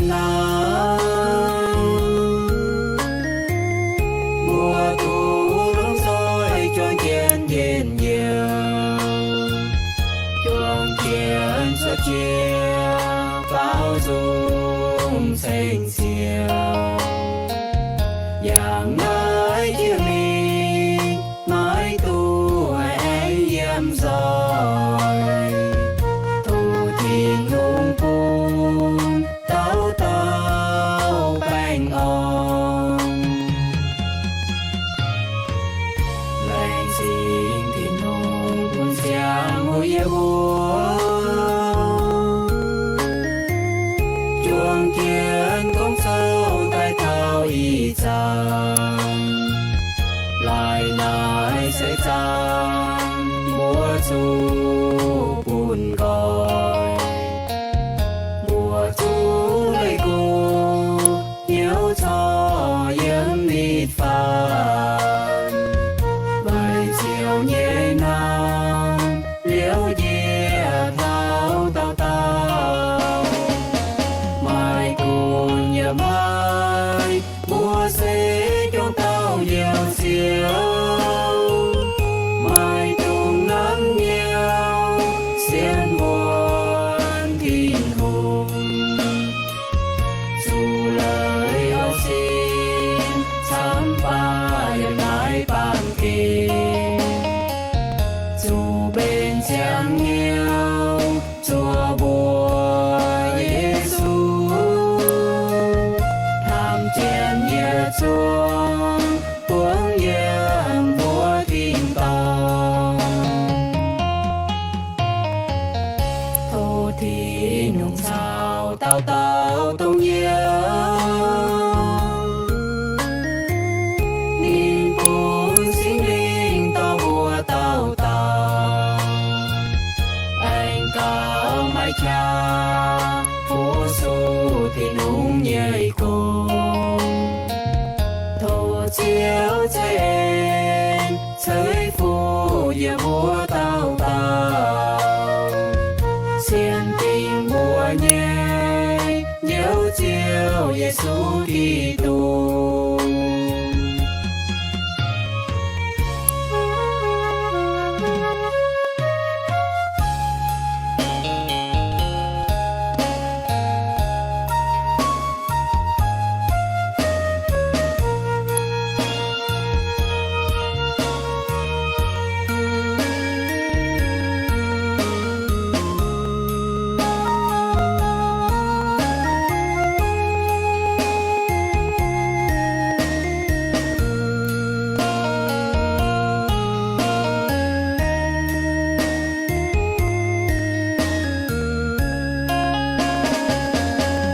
naaiv, mbuo duqv longc zoih juang jienv njien-youh, juang jienv cuotv jiex baaux nzung ceng-ziouc. Yangh naaiv jiex mingh maiv duqv aengx yiem nzoih, tov Tin-Hungh bun dauh dauh baengh orn. Laengz zingh Tin-Hungh bun ziangh hoc yie mbuo juang jienv gong-zoh daaih taux ih zanc. Laaic naaic seix zaangc mbuo zuqc bun nqoi, mbuo zuqc leih gu hnyouv corc yiem nitv faanv. Weic Ziouv nyei naamh liouv njiec taux dauh dauh, maaih gunv yaac maaih, mbuo se juang dauh njoux Ziouv, maaih dungz nanv nyouz sienx wuonx Tin-Hungh. Zuqc leiz oix sin camv baac yiem naaiv baamh gen, zuqc mbenc ziangx hnyouv zuov mbuox Yesu, hnamv jienv yietc zungv buangv yiem mbuo tin-dorngh. Tov Tin-Hungh caux dauh dauh dongh yie, ninh bun Singx Lingh dorh mbuo dauh dauh aengx gauh maiv qaqv fu-sux Tin-Hungh nyei gong. Tov Ziouv ceix en ceix fuqv yie mbuo dauh dauh, sienx dingc mbuo nyei Njoux Ziouv Yesu Giduc.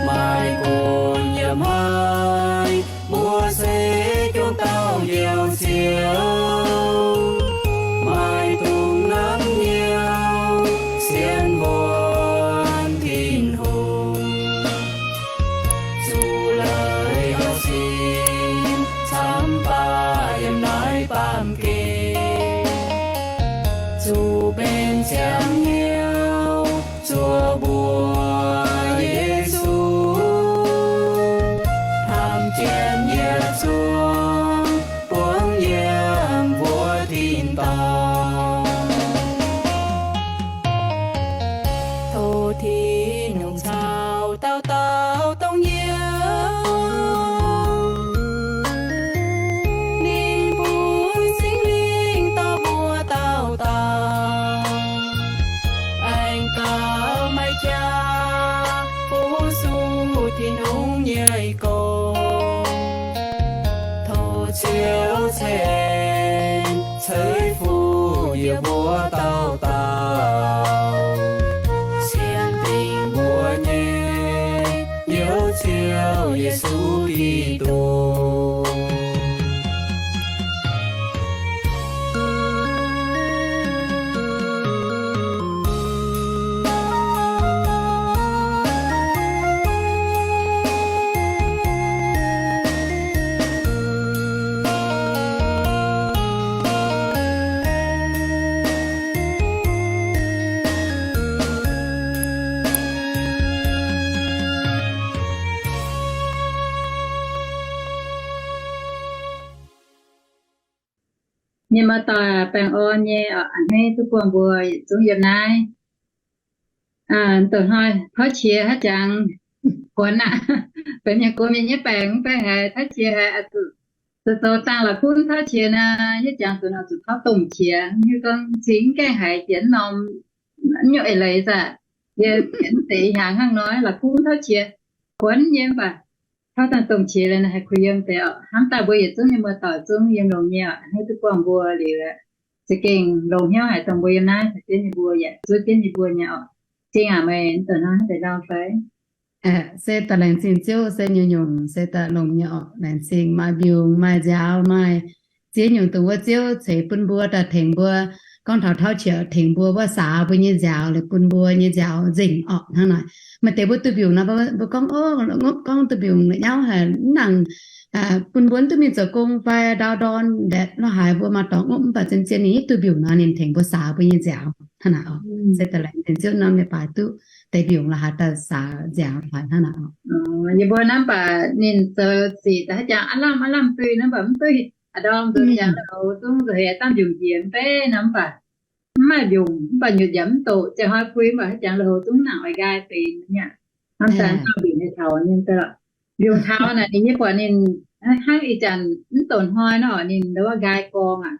Maaih gunv yaac maaih, mbuo se juang dauh njoux Ziouv, maaih dungz nanv nyouz sienx wuonx Tin-Hungh. Zuqc leiz oix sin camv baac yiem naaiv baamh gen, zuqc mbenc ziangx hnyouv zuov mbuox Yesu, hnamv jienv yietc zungv buangv yiem mbuo tin-dorngh. Tov Tin-Hungh caux dauh dauh dongh yie, ninh bun Singx Lingh dorh mbuo dauh dauh aengx gauh maiv qaqv fu-sux Tin-Hungh nyei gong. Tov Ziouv ceix en ceix fuqv yie mbuo dauh dauh, sienx dingc mbuo nyei Njoux Ziouv Yesu Giduc. Mienh muoz-doic, baengh orn nyei oc, a'hneiv duqv buangh mbuo yietc zungv yiem naaiv. Ndongc hnoi tauv qiex haaix jangx kuonx aqv. Benx mienh gox mienh nyei baengc mv gaengh haiz tauv qiex haiz, zoux zoux dangh la'kuqv tauv qiex naaic, yie jangx zuqc oix zuqc tauv domh qiex. Hiuv gorngv cingx mv gaengh haiz jiex norm nyungc eix leiz aac. Yie benx deix hnyangx hnangv nor la'kuqv tauv qiex kuonx nyei mv baac tauv dangh domh qiex liuz naaic haih kuh yiem deix oc. Hnamv daaih mbuo yietc zungv nyei muoz-doic zungv yiem longx nyei oc, a'hneiv duqv buangh mbuo liuz, za'gengh longx hnyouv haic dongh mbuo yiem naaiv caux jienv nyei mbuo yaac zuov jienv nyei mbuo nyei oc. Zingh aac, meih ndongc hnoi hnangv deix ndau fai? Se daaih laengz zingh Ziouv se nyungc-nyungc se daaih longx nyei oc. Laengz zingh maaih mbiungc maaih nziaaux maaih ziex nyungc dongh wuov Ziouv ceix bun mbuo daaih tengx mbuo. Gorngv taux tauv qiex tengx mbuo wuov saax mbuo nyei nziaaux liuz bun mbuo nyei nziaaux nzengc orqc hnangv naaic. Maaih deix mbuo duih mbiungc nor mbuo gorngv, o, ngopv gorngv duih mbiungc nyauv haic mv nangc bun mbuo mv duqv mingh zoux gong fai ndau ndorn ndaetv lo haaix mbuo maaih dorngx ngopv mv baac zien-zien ninh hiuv duih mbiungc nor ninh tengx mbuo saax mbuo nyei nziaaux hnangv naaic oc. Se daaih laengz zingh Ziouv norm leiz-baaix duqv deix mbiungc lo haaix daaih saax nziaaux lo haaix hnangv naaic oc. Yie mbuo hnamv baac ninh zoux sic daaih haaix jangx aav lamh aav lamh duih nor mv baac mv duqv a'ndorm nzuonx jangx lui-houx zungv nzuonx heix dangh mbiungc njiec mv bei nor mv baac mv maaih mbiungc mv baac nyutc yaac mv doqc, ziangh hnoi puix mv baac haaix jangx lui-houx zungv nangc oix nqaai benx nyei aqv. Hnamv daaih mv dauh mbiungc nyei taux nyei daaih lorqc. Mbiungc taux naaic ninh nyei buatc ninh hnangv ih zanc mv doqc hnoi nor ninh ndau wuov nqaai gorngv aqv.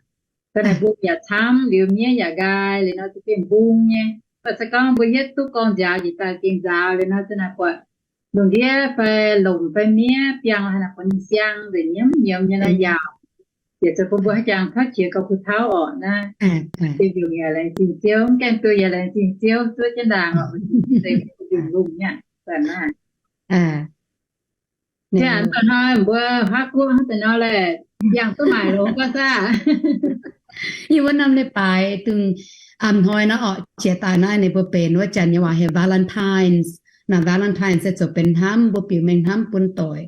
Da'naaic mbung yaac camv liuz miev yaac nqaai liuz nor za'gengh mbung nyei. Mv baac se gorngv mbuo hietv duqv gorngv nziaaux njiec daaih gengh nzaaux liuz nor za'naaic buatc lungh ndiev fai lomc fai miev biangh haaix naaic buatc ninh siang nzengc nyiemz nyiemz nyei naaiv yaauc. Yietc zoux bun mbuo haaix jangx tauv qiex gauh kuh tauv orqc naaiv. Zingh mbiungc yaac laengz zingh Ziouv, mv gaengh duih yaac laengz zingh Ziouv zuov jienv ndaangc oc, mbuo zeix mbiungc lungh nyei aqv. Aa, Aa, hnoi mbuo Huaav Guoqv hnangv deix nor laeh, yangh duqv maaic longx gauh saah? Yie wuov norm leiz-baaix dungh a'hnoi nor orqc, qiex daaih naaiv ninh mbuo benx wuov janx nyei waac heuc Valentine's. Naaic Valentine's se zoux benx hnamv, mbuo biux mengh hnamv bun doic,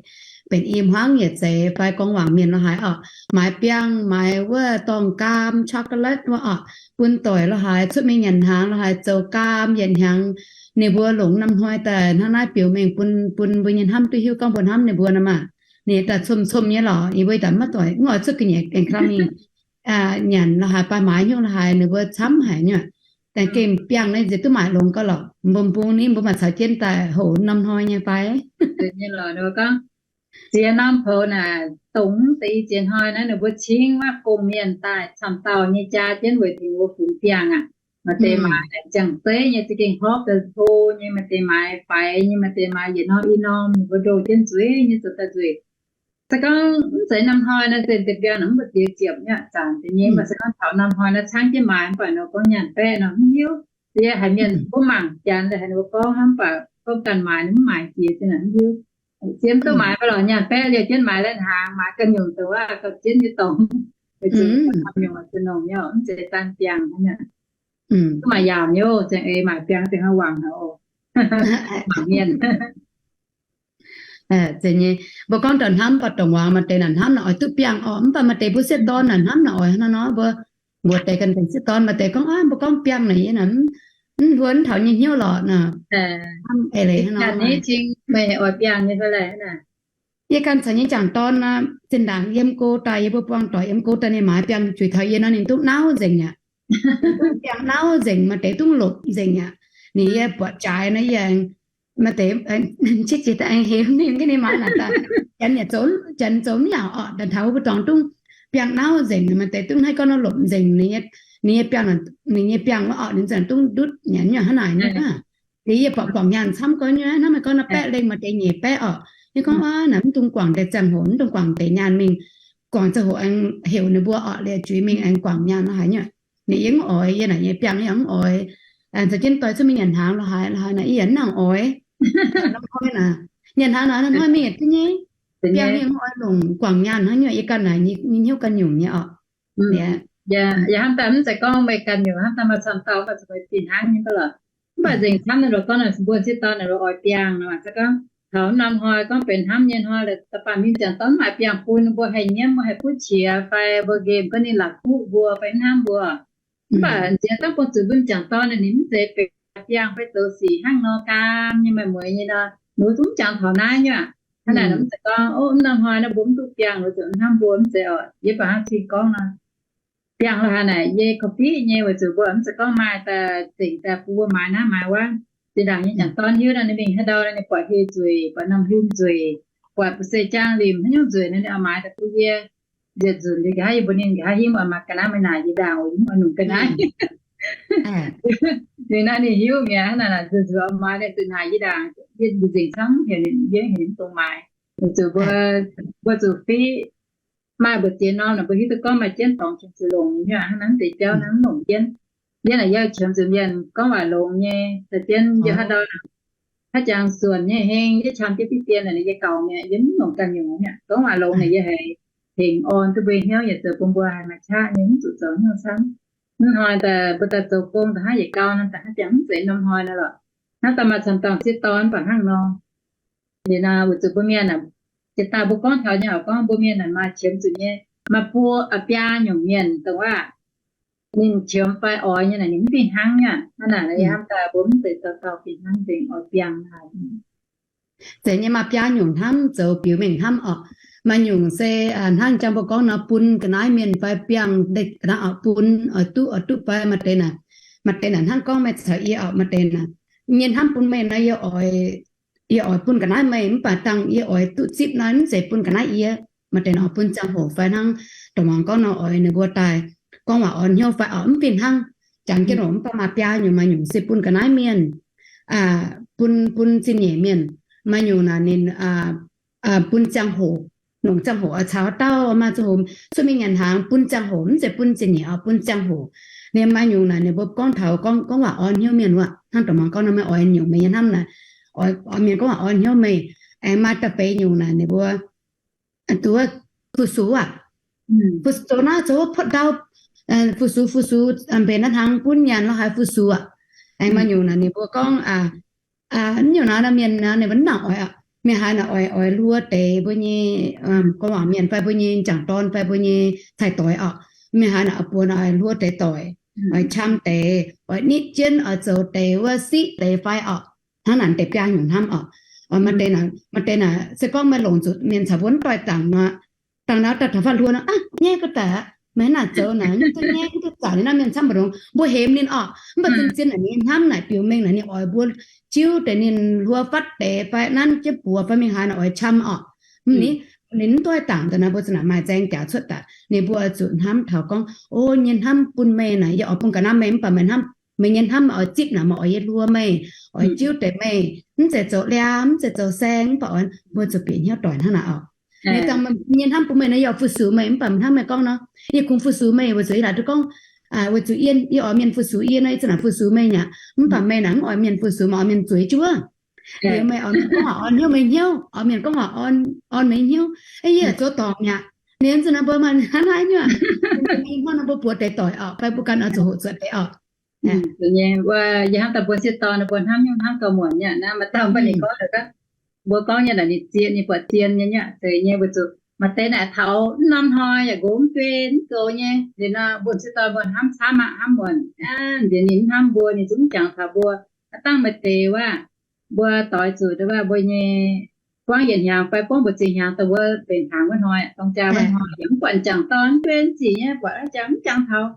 benx i hmuangv yietc zeiz fai gorngv wangc mienh lo haaix orqc, maaiz biangh, maaiz wuov dorngh gaam, chocolate wuov orqc, bun doic lo haaix, cuotv mingh nyanc hnaangx lo haaix, zoux gaam yietc hnyangx. Ninh mbuo longc norm hnoi daaih hnangv naaiv biux mengh bun, bun mbuo nyei hnamv duqv hiuv gorngv mbuo hnamv ninh mbuo nor maah. Ninh daaih cong-cong nyei lorqc, yie mbuo daaih maiv doic, mv oix cuotv ga'nyiec aengx kang mingh nyanc lo haaix, baaih maaiz hnyouv lo haaix, ninh mbuo camv haic nyei. Daaih gengh biangh naaiv nziex duqv maaic longx gauh lorqc. Mbuo mbung ni mbuo maaih caux jienv daaih hoqc norm hnoi nyei fai? Ziex norm poux naaic, dongh deix i ziex hnoi naaiv ninh mbuo cingv wuov gong-mienh daaih camv dauh nyei jaa jienv weic tengx wuov fungx biangh aqv. Maaih deix maaiz ziangh zeiv nyei za'gengh horpv daaih hlo nyei, maaih deix maaiz faix nyei, maaih deix maaiz yietc norm i norm, ninh mbuo ndoh jienv nzueic nyei zoux daaih nzueic. Se gorngv mv zeiz norm hnoi naaiv, se deix biangh naaic mv baac ziex ziepc nyei zanc deix nyei. Mv baac se gorngv taux norm hnoi naaiv caangv jienv maaiz, mv baac nor gorngv nyaanh baeqv nor mv hiuv. Yie haiz mienh mbuo mangc janx, haiz ninh mbuo gorngv hnangv, mv baac gorngv ganh maaiz ninh mv maaiz jiex, zinh naaic mv hiuv. Ziex mv duqv maaiz baac lorz nyaanh baeqv liouh jienv maaiz lai hnaangx, maaiz ganh nyungc zoux aqv, gauh jienv nyei dorngx. Weic zuqc camv nyungc oix zuqc nongc nyei, mv zeiz daan biangh hnangv. Duqv maaic yaauc nyei, zengc eix maaic biangh zengc hnangv wangc haic oc. Mangc mienh. Zeiz nyei, mbuo gorngv taux hnamv baac dongh wangc maaih deix naaic hnamv naaic oix duqv biangh orqc, mv baac maaih deix mbuo sieqv dorn naaic hnamv naaic oix hnangv nor, mbuo mbuox deix ganh benx sieqv dorn, maaih deix gorngv, aav, mbuo gorngv biangh naaic yie naaic mv huon taux nyei hnyouv lorqc nor. Hnamv eix leiz hnangv nor. Meih oix biangh nyei fai laeh? Yie ganh caux nyei jangc dorn nor, zinh ndaangc yiem go daaih, yie mbuo buangh doic yiem go daaih ninh maaiz biangh juix taux yie nor ninh duqv nauv nzengc aqv. Biangh nauv nzengc, maaih deix duqv lopc nzengc aqv. Ninh yie buatc jaaix nor yie maaih deix qiex jiez daaih aengx hemx ninh, ninh maaiz naaic daaih, janx yaac zoux, janx zoux mv yaac orqc, daaih taux wuov mbuo dorngx duqv biangh nauv nzengc, maaih deix duqv hnangv gorngv nor lopc nzengc, ninh nyei biangh, ninh nyei biangh wuov orqc, ninh zanc duqv ndutv nyanc nyuoqc hnangv naaic nyei. Liuz yie buatc guangc nyaanh camv gorngv nyuoqc hnangv, maaih gorngv nor baeqv lengh maaih deix nyeic baeqv orqc. Yie gorngv, aav, naaic mv dungx guangc deix ziangh hoc, mv dungx guangc deix nyaanh mingh. Guangc ziangh hoc aengx heuc ninh mbuo orqc, liuz juix mingh aengx guangc nyaanh lo haaix nyuoqc. Ninh yie mv oix, yie naaic nyei biangh yie mv oix. Aengx caux jienv doix cuotv mingh nyanc hnaangx lo haaix, lo haaix naaic yie yaac mv nangc oix. Norm hnoi naaic, nyanc hnaangx naaic norm hnoi mingh yaac duqv nyei. Biangh yie mv oix longc guangc nyaanh hnangv nyuoqc, yie ganh naaic nyei hnyouv ganh nyungc nyei orqc. Yaac hnamv daaih mv zeiz gorngv meih ganh nyungc, hnamv daaih maaih camv dauh maaih zuqc meih fih hnangv nyei mv baac lorqc. Mv baac nzengc camv naaiv lorqc gorngv naaic mbuo sieqv dorn naaic mbuo oix biangh nor, se gorngv taux norm hnoi gorngv benx hnamv nyei hnoi, da'faanh mingh ziangh dorn mv maaih biangh bun, mbuo haih nyiemv, mbuo haih butv qiex fai mbuo nqemh gorngv ninh la'kuqv mbuo fai mv hnamv mbuo. Mv baac nziex dangv bung zuqc mbuo m'jangc dorn naaic ninh mv zeiz benx biangh fai zoux sic hnangv nor gaam nyei maaih mueiz nyei nor, ninh mbuo zungv jangx taux naaiv nyei aqv. Hnangv naaic nor mv zeiz gorngv, o, mv norm hnoi nor mbuo mv duqv biangh, ninh mbuo zuqc mv hnamv mbuo, mv zeiz orqc. Yie baac hnangv cing gorngv nor, biangh la'haaix naaic yie korv-fiqv nyei, weic zuqc mbuo mv zeiz gorngv maaih daaih zengc daaih bun mbuo maaiz naaiv maaiz wuov. Zinh ndaangc nyei jangc dorn hiuv nor, ninh mingh haaix ndau nor ninh buatc hieh nzueic, buatc norm hlim nzueic, buatc bu se jaang limc haaix nyungc nzueic nor, ninh oix maaiz daaih bun yie. Nziex nzunc liuz nqa'haav yie mbuox ninh, nqa'haav hingv oix maaiz ga'naaiv meih naaic yie ndaangc, yie mv oix nungx ga'naaiv. Liuz naaiv ninh hiuv mi'aqv, hnangv naaic nzunc nzunc oix maaiz ninh zuqc naaic yie ndaangc, yie nzengc camv heuc ninh, yie heuc ninh mv dungx maaiz. Weic zuqc mbuo, mbuo zuqc fiqv maaih mbu'ziex norm naaic, mbuo hiuv duqv gorngv maaih jienv dorngx qiemx zuqc longx nyei aqv. Hnangv naaiv mv deix jauv naaiv mv longc jienv. Yie naaic yie qiemx zuqc mienh gorngv waac longx nyei, daaih jienv yie haaix ndau naaic, haaix jangx suonc nyei heng, yie qam jienv diqv dien naaic, yie gaux mi'aqv, yie mv longc ganh nyungc mi'aqv. Gorngv waac longx naaic yie haiz tengx orn duqv mbuo hnyouv, yaac zoux bun mbuo haiz maaih qaqv nyei, mv zuqc zoux hnyouv camv. Mv hnoi daaih mbuo daaih zoux gong daaih hnangv yietc gau nor, daaih hnangv jangx mv zeiz norm hnoi nor lorqc. Hnangv daaih maaih camv dauh sieqv dorn mv baac hnangv nor. Liuz nor weic zuqc mbuo mienh aah, jiex daaih mbuo gorngv taux nyei oc, gorngv mbuo mienh aah, maaih qiemx zuqc nyei, maaih buo, aa, biaa nyungc mienh dongh waac ninh qiemx fai oix nyei naaic, ninh mv fih hnangv nyei aqv. Hnangv naaic yie hnamv daaih mbuo mv zeiz dauh dauh fih hnangv nzengc, oix biangh haic. Zeiz nyei, maaih biaa nyungc hnamv zoux biux mengh hnamv oc. Maaih nyungc se hnangv jang mbuo gorngv nor, bun ga'naaiv mienh fai biangh ga'naaiv oix bun, oix duqv, oix duqv fai maaih deix naaic, maaih deix naaic hnangv gorngv meih caux yie oc, maaih deix naaic, nyei hnamv bun meih nor, yie oix, yie oix bun ga'naaiv meih, mv baac dangh yie oix duqv zipv nor, mv zeiz bun ga'naaiv yie. Maaih deix naaic oix bun ziangh hoc fai hnangv dongh muangx gorngv nor, oix ninh mbuo daaih gorngv waac orn hnyouv fai oc, mv fih hnangv. Jangx jienv oc, mv baac maaih biaa nyungc, maaih nyungc se bun ga'naaiv mienh, bun, bun zingh nyeic mienh, maaih nyungc naaic ninh bun ziangh hoc, longc ziangh hoc oix caux haaix dauh, maaih ziangh hoc cuotv mingh nyanc hnaangx, bun ziangh hoc, mv zeiz bun zingh nyeic oc, bun ziangh hoc. Ninh maaih nyungc naaic ninh mbuo gorngv taux gorngv, gorngv waac orn hnyouv mienh wuov, hnangv dongh muangx gorngv nor, meih oix nyungc meih nyei hnamv naaic, oix, oix mienh gorngv waac orn hnyouv meih. Aengx maaih da'feix nyungc naaic ninh mbuo duqv fu-sux aqv. Fu-sux zoux naaiv zoux wuov puotv ndau, fu-sux, fu-sux mbenc naaiv hnaangx bun nyanc lorz haaix fu-sux aqv. Aengx maaih nyungc naaic ninh mbuo gorngv, mv nyungc naaiv mienh naaic ninh mbuo mv nangc oix aqv. Mienh haaix naaic oix, oix hluo deix mbuo nyei gorngv waac mienh fai mbuo nyei jangc dorn fai mbuo nyei cai-doix oc. Mienh haaix naaic oix buonc oix hluo deix doic, oix qam deix, oix nitv jienv, oix zoux deix wuov siqv deix fai oc. Hnangv naaic deix biaa nyungc hnamv oc. Maaih deix naaic, maaih deix naaic se gorngv meih longc zuqc mienh caux mbuo mv doix-zaangc nor, dangh naaiv daaih taux faanh hluo nor, aav, nyaiv ga'daic aqv, meih hnangv naaic zoux naaic, nyaiv ga'daic, nyaiv ga'daic, zaqc ninh naaiv mienh camv mbu'ndongx, mbuo hemx ninh oc. Mv baac zinh zien naaic ninh hnamv naaic biux mengh naaic ninh oix mbuo jiuv deix ninh hluo fatv deix fai nanv jienv buoz fai mingh haaix naaic oix qam oc. Ninh, ninh mv doix-zaangc daaih naaic mbuo za'naaic maaih nzaeng jaax cuotv daaih, ninh mbuo zuqc hnamv taux gorngv, o, nyei hnamv bun meih naaic yie oix bun ga'naaiv meih, mv baac meih hnamv, meih nyei hnamv oix zipv naaic meih oix yie hluo meih, oix jiuv deix meih, mv zeiz zoux liaa, mv zeiz zoux saeng, mv baac oix mbuo zuqc bieqc hnyouv doic hnangv naaic oc. Ninh dangh nyei hnamv bun meih naaic yie oix fu-sux meih, mv baac hnamv meih gorngv nor, yie kungx fu-sux meih weic zuqc yie laaic duqv gorngv, weic zuqc yie, yie oix mienh fu-sux yie nor, yie za'naaic fu-sux meih aqv. Mv baac meih naaic mv oix mienh fu-sux, meih oix mienh zueiz jiuv. Liuz meih oix mienh gorngv waac orn hnyouv meih hnyouv, oix mienh gorngv waac orn meih hnyouv. Yie zoux dorngc mi'aqv. Ninh za'naaic mbuo maaih hnangv naaiv nyei aqv. Hnangv nor mbuo buoz deix doic oc, fai mbuo ganh oix zuqc hoqc zuotc deix oc. Yie hnamv daaih mbuo sieqv dorn mbuo hnamv nyungc hnamv gauh muonc nyei aqv. Naaiv maaih dauh mbuo ninh gorngv, mbuo gorngv nyei naaic ninh zien, ninh buatc zien nyei, nyei aqv, zeiz nyei weic zuqc maaih deix naaic taux mv norm hnoi yaac nqox mv duei mv zoux nyei. Liuz nor mbuo sieqv dorn mbuo hnamv camv aqv, hnamv muonc aqv. Nziex ninh mv hnamv mbuo, ninh zungv mv jangx taux mbuo. Aav dangh maaih deix wuov, mbuo doix zuqc dongh wuov mbuo nyei buangv yietc hnyangx fai buangv mbu'ziex hnyangx dongh wuov mbenc hnaangx wuov hnoi, dorng jaa wuov hnoi, yaac mv buatc jangx dorn mv duei mv zic nyei, buatc aqv jangx mv jangx taux.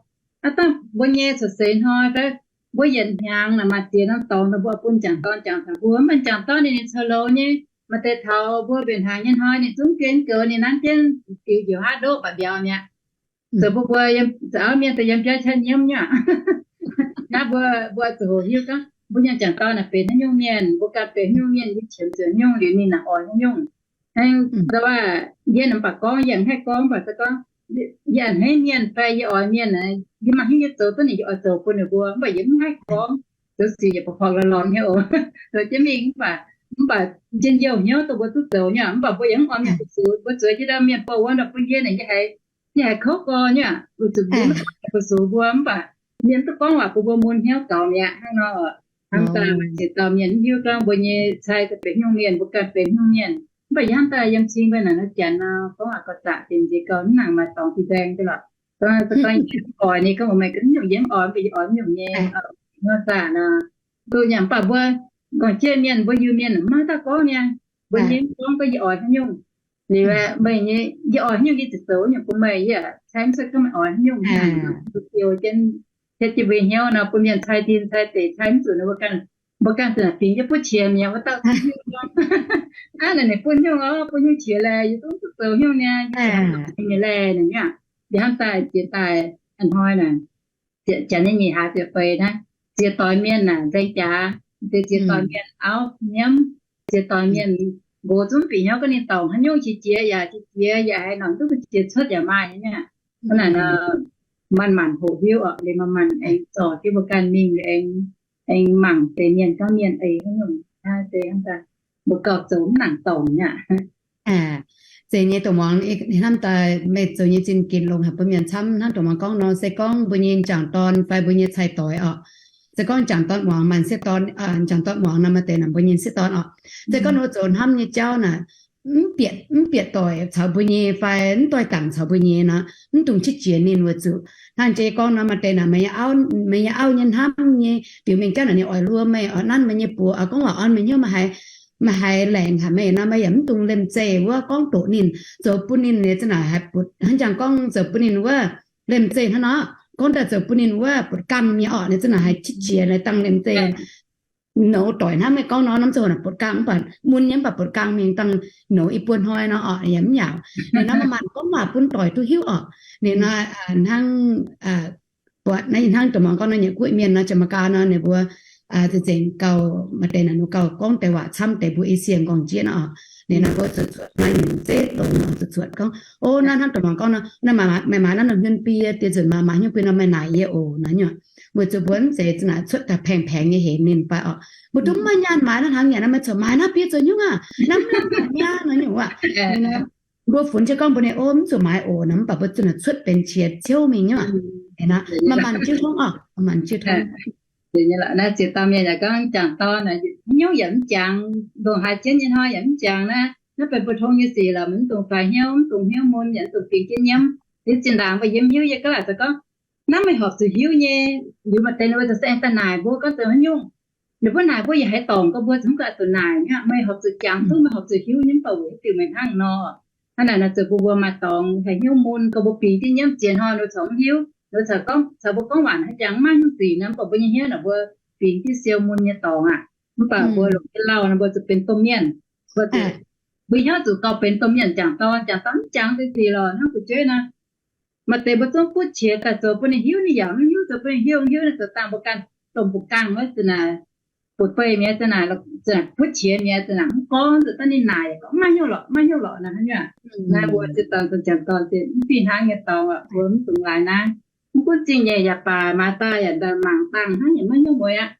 Aav dangh mbuo nyei cuotv seix hnoi fai mbuo yietc hnyangx naaic maaih ziex norm dorngx dongh mbuo bun jangx dorn jangx taux mbuo, mv baac jangx dorn ninh, ninh cou louz nyei. Maaih deix taux mbuo mbenc hnaangx nyei hnoi ninh zungv guen goux, ninh nanv jienv diux njiec haav ndoqv mba'biaux mi'aqv. Zoux bun mbuo, zoux auv mienh daaih yiem biauv qaqv nyiemv nyei aqv. Naaiv mbuo, mbuo zuqc hoqc hiuv gorngv mbuo nyei jangx dorn naaic benx haaix nyungc mienh, mbuo ganh benx haaix nyungc mienh, yie qiemx zuqc haaix nyungc liuz ninh naaic oix haaix nyungc. Hnangv nzauh aac, yie mv baac gorngv, yie mv haih gorngv, mv baac se gorngv yie a'hneiv mienh fai yie oix mienh, yie maiv hiuv yie zoux duqv ninh, yie oix zoux bun ninh mbuo, mv baac yie mv haih gorngv. Zoux sic yaac porv-porv lorz-lorz nyei oc. Zoux jienv mingh mv baac, mv baac njien-youh hnyouv dongh mbuo duqv zoux nyei aqv. Mv baac mbuo yaac mv oix mienh fu-sux, mbuo zueiz jienv ndau mienh buoz wuov ndau bun yie naaic, yie haiz, yie haiz kouv gorx nyei aqv. Weic zuqc mbuo mv fu-sux mbuo, mv baac mienh mv duqv gorngv waac bun mbuo mun hnyouv gaux mi'aqv hnangv nor. Hnamv daaih maaih ziex dauh mienh mv hiuv gorngv mbuo nyei cai daaih benx haaix nyungc mienh, mbuo ganh benx haaix nyungc mienh. Mv baac yie hnamv daaih yiem cing mbuo naaic nor janx nor gorngv waac gauh zaqc, dingc nziex gauh mv nangc maaih dorngx fih nzaeng deix lorqc. Gorngv, gorngv yie mv oix ni, gorngv mbuo maaih ga'naaiv nyungc yie mv oix, mv baac yie oix nyungc nyei, nor zaqc nor. Duqv nyanc mv baac mbuo gorngv jiex mienh, mbuo Iu-Mienh maiv dauh gorngv nyei. Mbuo nyei gorngv gorngv yie oix haaix nyungc. Liuz meih nyei, yie oix haaix nyungc yie ziouc zoux nyungc bun meih, yie cai mv cuotv gorngv meih oix haaix nyungc. Mv baac ziouc jienv, hietv jienv mbuo hnyouv nor, bun mienh cai tin cai deic cai mv zuqc nor, mbuo ganh, mbuo ganh ziouc fingx jienv butv qiex mi'aqv, wuov dauh hnangv naaic ninh butv haaix nyungc orv, butv haaix nyungc qiex laeh, yie zungv duqv zoux haaix nyungc niaa, yie laeh ninh aqv. Liuz hnamv daaih jiex daaih a'hnoi naaic, janx nyei nyic hlaax ziepc feix naaiv, ziex doix mienh naaic nzaeng jaax, deix ziex doix mienh auv nyiemv, ziex doix mienh nqox zungv bieqc hnyouv gorngv ninh dorngc haaix nyungc qiex jiez yaac qiex jiez yaac haaix norm duqv qiex cuotv yaac maaih nyei aqv. Hnangv naaic nor, manc-manc hoqc hiuv oc, liuz manc-manc aengx zorc jienv mbuo ganh mingh aengx, aengx mangc deix mienh gorngv mienh eix haaix nyungc, deix mbuo gauh zoux mv nangc dorngc nyei aqv. Zeiz nyei, dongh muangx hnamv daaih meih zoux nyei zinh ginx longx haic bun mienh camv. Hnangv dongh muangx gorngv nor, se gorngv mbuo nyei m'jangc dorn fai mbuo nyei cai-doix oc, se gorngv m'jangc dorn muangx, maaih sieqv dorn, m'jangc dorn muangx nor, maaih deix naaic mbuo nyei sieqv dorn oc, se gorngv ninh mbuo zoux hnamv nyei jauv naaic, mv bieqc, mv bieqc doic caux mbuo nyei fai mv doix dangc caux mbuo nyei nor, mv dungx qiex jiez ninh weic zuqc hnangv jiex gorngv nor, maaih deix naaic meih nyei auv, meih nyei auv nyei hnamv nyei biux mengh jauv naaic ninh oix luoh meih oc, nanv meih nyei buoz oc, gorngv waac orn meih hnyouv, meih haiz, meih haiz laengc haic meih nor, meih yaac mv dungx lemh zeih wuov gorngv doqc ninh, zoux bun ninh nyei za'naaic haih butv, hnangv jangx gorngv zoux bun ninh wuov lemh zeih hnangv nor, gorngv daaih zoux bun ninh wuov butv gangh nyei orqc, ninh za'naaic haih qiex jiez dangh lemh zeih. Nouz doic hnamv meih gorngv nor, norm ziangh hoc naaic butv gangh mv baac mun nyei, mv baac butv gangh mingh dangh nouz i buo hnoi nor orqc, yaac mv yaauc. Ninh nor maaih maanc gorngv waac bun doic duqv hiuv orqc. Ninh nor hnangv buatc naaiv hnangv dongh muangx gorngv nor, nyei guoqv mienh nor, Janx-Meigaa nor, ninh mbuo za'gengh gauh maaih deix naaic ninh gauh gorngv deix waac camv deix mbuo Esie m'nqorngv jieqv nor orqc. Ninh nor mbuo zuqc cuotv maaih nyungc zeiv longx nor zuqc cuotv gorngv, o, naaiv hnangv dongh muangx gorngv nor, naaiv maaih, maaih naaiv norm hmien biei, dieh nzunc maaih, maaih hnyouv biei nor meih naaic yie oc nor nyuoqc. Weic zuqc mbuo mv zeiz za'naaic cuotv daaih paengx-paengx nyei hemx ninh fai orqc. Mbuo duqv mv maaih nyaanh maaiz naaiv hnangv nyanc nor, meih corc maaiz naaiv biei zoux hnyouv aac, naaiv mv lamh haic mi'aqv nor nyungc wuov. Mbuo funx jienv gorngv mbuo ninh, o, mv zuqc maaiz oc nor, mv baac mbuo zuqc naaic cuotv benx qiex ciouv mingh nyuoqc. Maaih maanc jienv hnangv orqc, maaih maanc jienv hnangv. Naaiv ziex dauh mienh yaac gorngv jangc dorn naaic, haaix nyungc yaac mv jangx, ndongc haaix jienv nyei hnoi yaac mv jangx naaiv. Naaiv benx mbuo tong nyei sic lorqc, mv dungx faix hnyouv, mv dungx hnyouv mun, yaac mv dungx fingx jienv nyiemv. Liuz zinh ndaangc mbuo yiem hnyouv yie gaav laaic zoux gorngv, naaiv meih horpc zuqc hiuv nyei. Liuz maaih deix ninh mbuo ziouc se aengx daaih naaic mbuo gorngv zoux haaix nyungc. Ninh mbuo naaic mbuo yaac haaix dorngc gorngv mbuo ziouc mv gaax zuqc naaic nyei. Meih horpc zuqc jangx duqv, meih horpc zuqc hiuv nyei, mv baac weic haaix diuc meih hnangv nor. Hnangv naaic nor zoux bun mbuo maaih dorngx haih hnyouv mun, gorngv mbuo bingx jienv nyiemv ziex hnoi ninh caux mv hiuv, ninh caux gorngv, caux mbuo gorngv waac hnangv jangx mv maaih hnyouv zuiz nor, mv baac mbuo nyei hnyouv naaic mbuo bingx jienv siou mun nyei dorngx aqv. Mv baac mbuo longc jienv lauh nor mbuo zuqc benx domh mienh. Mbuo zuqc, mbuo hnyouv zuqc gauh benx domh mienh jangc dorn, jangc dorn mv jangx deix sic lorqc, hnangv fu'jueiv nor. Maaih deix mbuo zungv butv qiex daaih zoux bun ninh hiuv, ninh yaac mv hiuv, zoux bun ninh hiuv, hiuv ninh zoux dangh mbuo ganh domh mbuo ganh wuov za'naaic, butv-beih mi'aqv, za'naaic butv qiex mi'aqv, za'naaic mv gorngv, zoux dangh ninh naaic gorngv mv maaih hnyouv lorqc, mv maaih hnyouv lorqc nor hnangv nyei. Naaiv mbuo ziex dauh zoux jangc dorn se mv fih hnangv nyei dorngx, mbuo mv dungx laaix naaiv. Mv gunv zingh nyeic yaac baac, maaiz daaih yaac mv maaih dorngx hnangv, yaac mv maaih hnyouv mueiz aqv.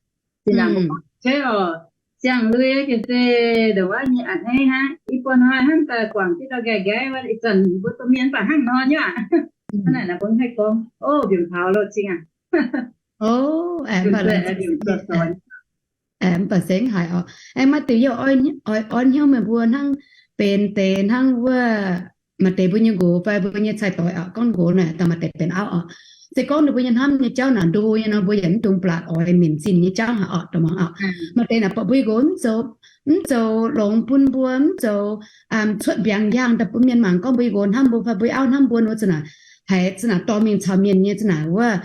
Zinh ndaangc mbuo gorngv, Jeiv orqc, siang-lui ga'sie ndongc wuov nyei a'hneiv hnangv. I buo hnoi hnamv daaih guangc jienv gau nqaih nqaih wuov, ih zanc mbuo domh mienh mv baac hnangv nor nyei aqv. Hnangv naaic naaic mbuo mv haih gorngv, o, mbiungc taux lo zingh aqv. Mv baac se haic orqc. Aengx maaih diuc yie oix orn hnyouv meih mbuo hnangv benx deix hnangv wuov maaih deix mbuo nyei nqox fai mbuo nyei cai-doix orqc, gorngv nqox naaic daaih maaih deix benx auv orqc. Se gorngv ninh mbuo nyei hnamv nyei jauv naaic ndo nyei nor, mbuo yaac mv dungx blatc oix minc zinh nyei jauv haic orqc, dongh muangx orqc. Maaih deix naaic buatc mbuo nyei nqox mv zoux, mv zoux longx bun mbuo, mv zoux cuotv mbiaangx yaangh daaih bun mienh mangc gorngv mbuo nyei nqox hnamv mbuo fai mbuo nyei auv hnamv mbuo nor, za'naaic haiz za'naaic dorh mingh caux mienh nyei za'naaic wuov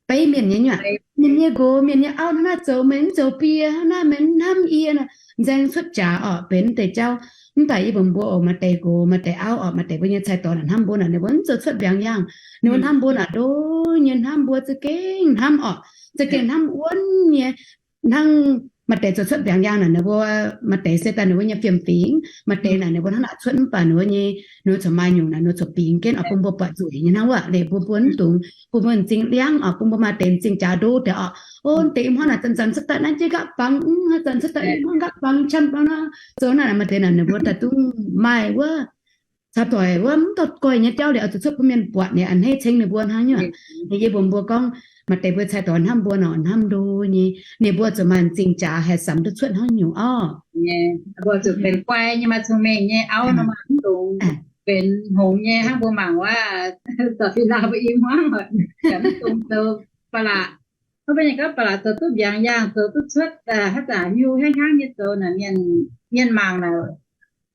beiv mienh nyei nyuoqc. Mienh nyei nqox, mienh nyei auv hnangv naaiv zoux, meih mv zoux bie hnangv naaiv, meih mv hnamv yie nor, nzaeng cuotv jaax orqc, benx deix jauv. Mv baac yie mbuox mbuo oc, maaih deix nqox, maaih deix auv orqc, maaih deix mbuo nyei cai-doix naaic hnamv mbuo naaic, ninh mbuo mv zoux cuotv mbiaangx yaangh. Ninh mbuo hnamv mbuo naaic ndo nyei, hnamv mbuo za'gengh hnamv orqc, za'gengh hnamv wuonv nyei. Hnangv maaih deix zoux cuotv mbiaangx yaangh naaic, ninh mbuo maaih deix se daaih ninh mbuo nyei fiem-fingx, maaih deix naaic ninh mbuo hnangv naaic cuotv mv baac ninh mbuo nyei, ninh mbuo corc maaih nyungc naaic ninh mbuo corc bingx jienv oc, bun mbuo buatc nzueic nyei hnangv wuov. Liuz mbuo, mbuo mv dungx bun mbuo m'zing liangv oc, bun mbuo maaih deix m'zing jaax ndo deix oc. O, deix ih hnoi naaic zanc-zanc cuotv daaih naaiv jienv nqaapv bangx, zanc-zanc cuotv daaih ih hnoi nqaapv bangx qam bangx nor, zoux naaic maaih deix naaic ninh mbuo daaih zungv maaih wuov caux doic wuov mv dorh goiv nyei jauv liuz oix zuqc cuotv bun mienh buatc nyei a'hneiv ceng ninh mbuo hnangv nyuoqc. Yie mbuox mbuo gorngv, maaih deix mbuo cai-doix hnamv mbuo nor, hnamv ndo nyei, ninh mbuo zuqc maaih m'zing jaax haih samx duqv cuotv hnangv nyungc orqc. Mbuo zuqc benx guai nyei, maaih cong-mengh nyei auv nor, maaih mv dungx benx hngongx nyei hnangv mbuo mangc wuov, za'fih lauh mbuo i hmuangv, mv dungx zoux ba'laqc. Hnangv mbuo nyei gorngv ba'laqc zoux duqv mbiaangx yaangh, zoux duqv cuotv, haaix zanc hiu hnangv hnangv nyei zoux naaic, mienh mangc naaic,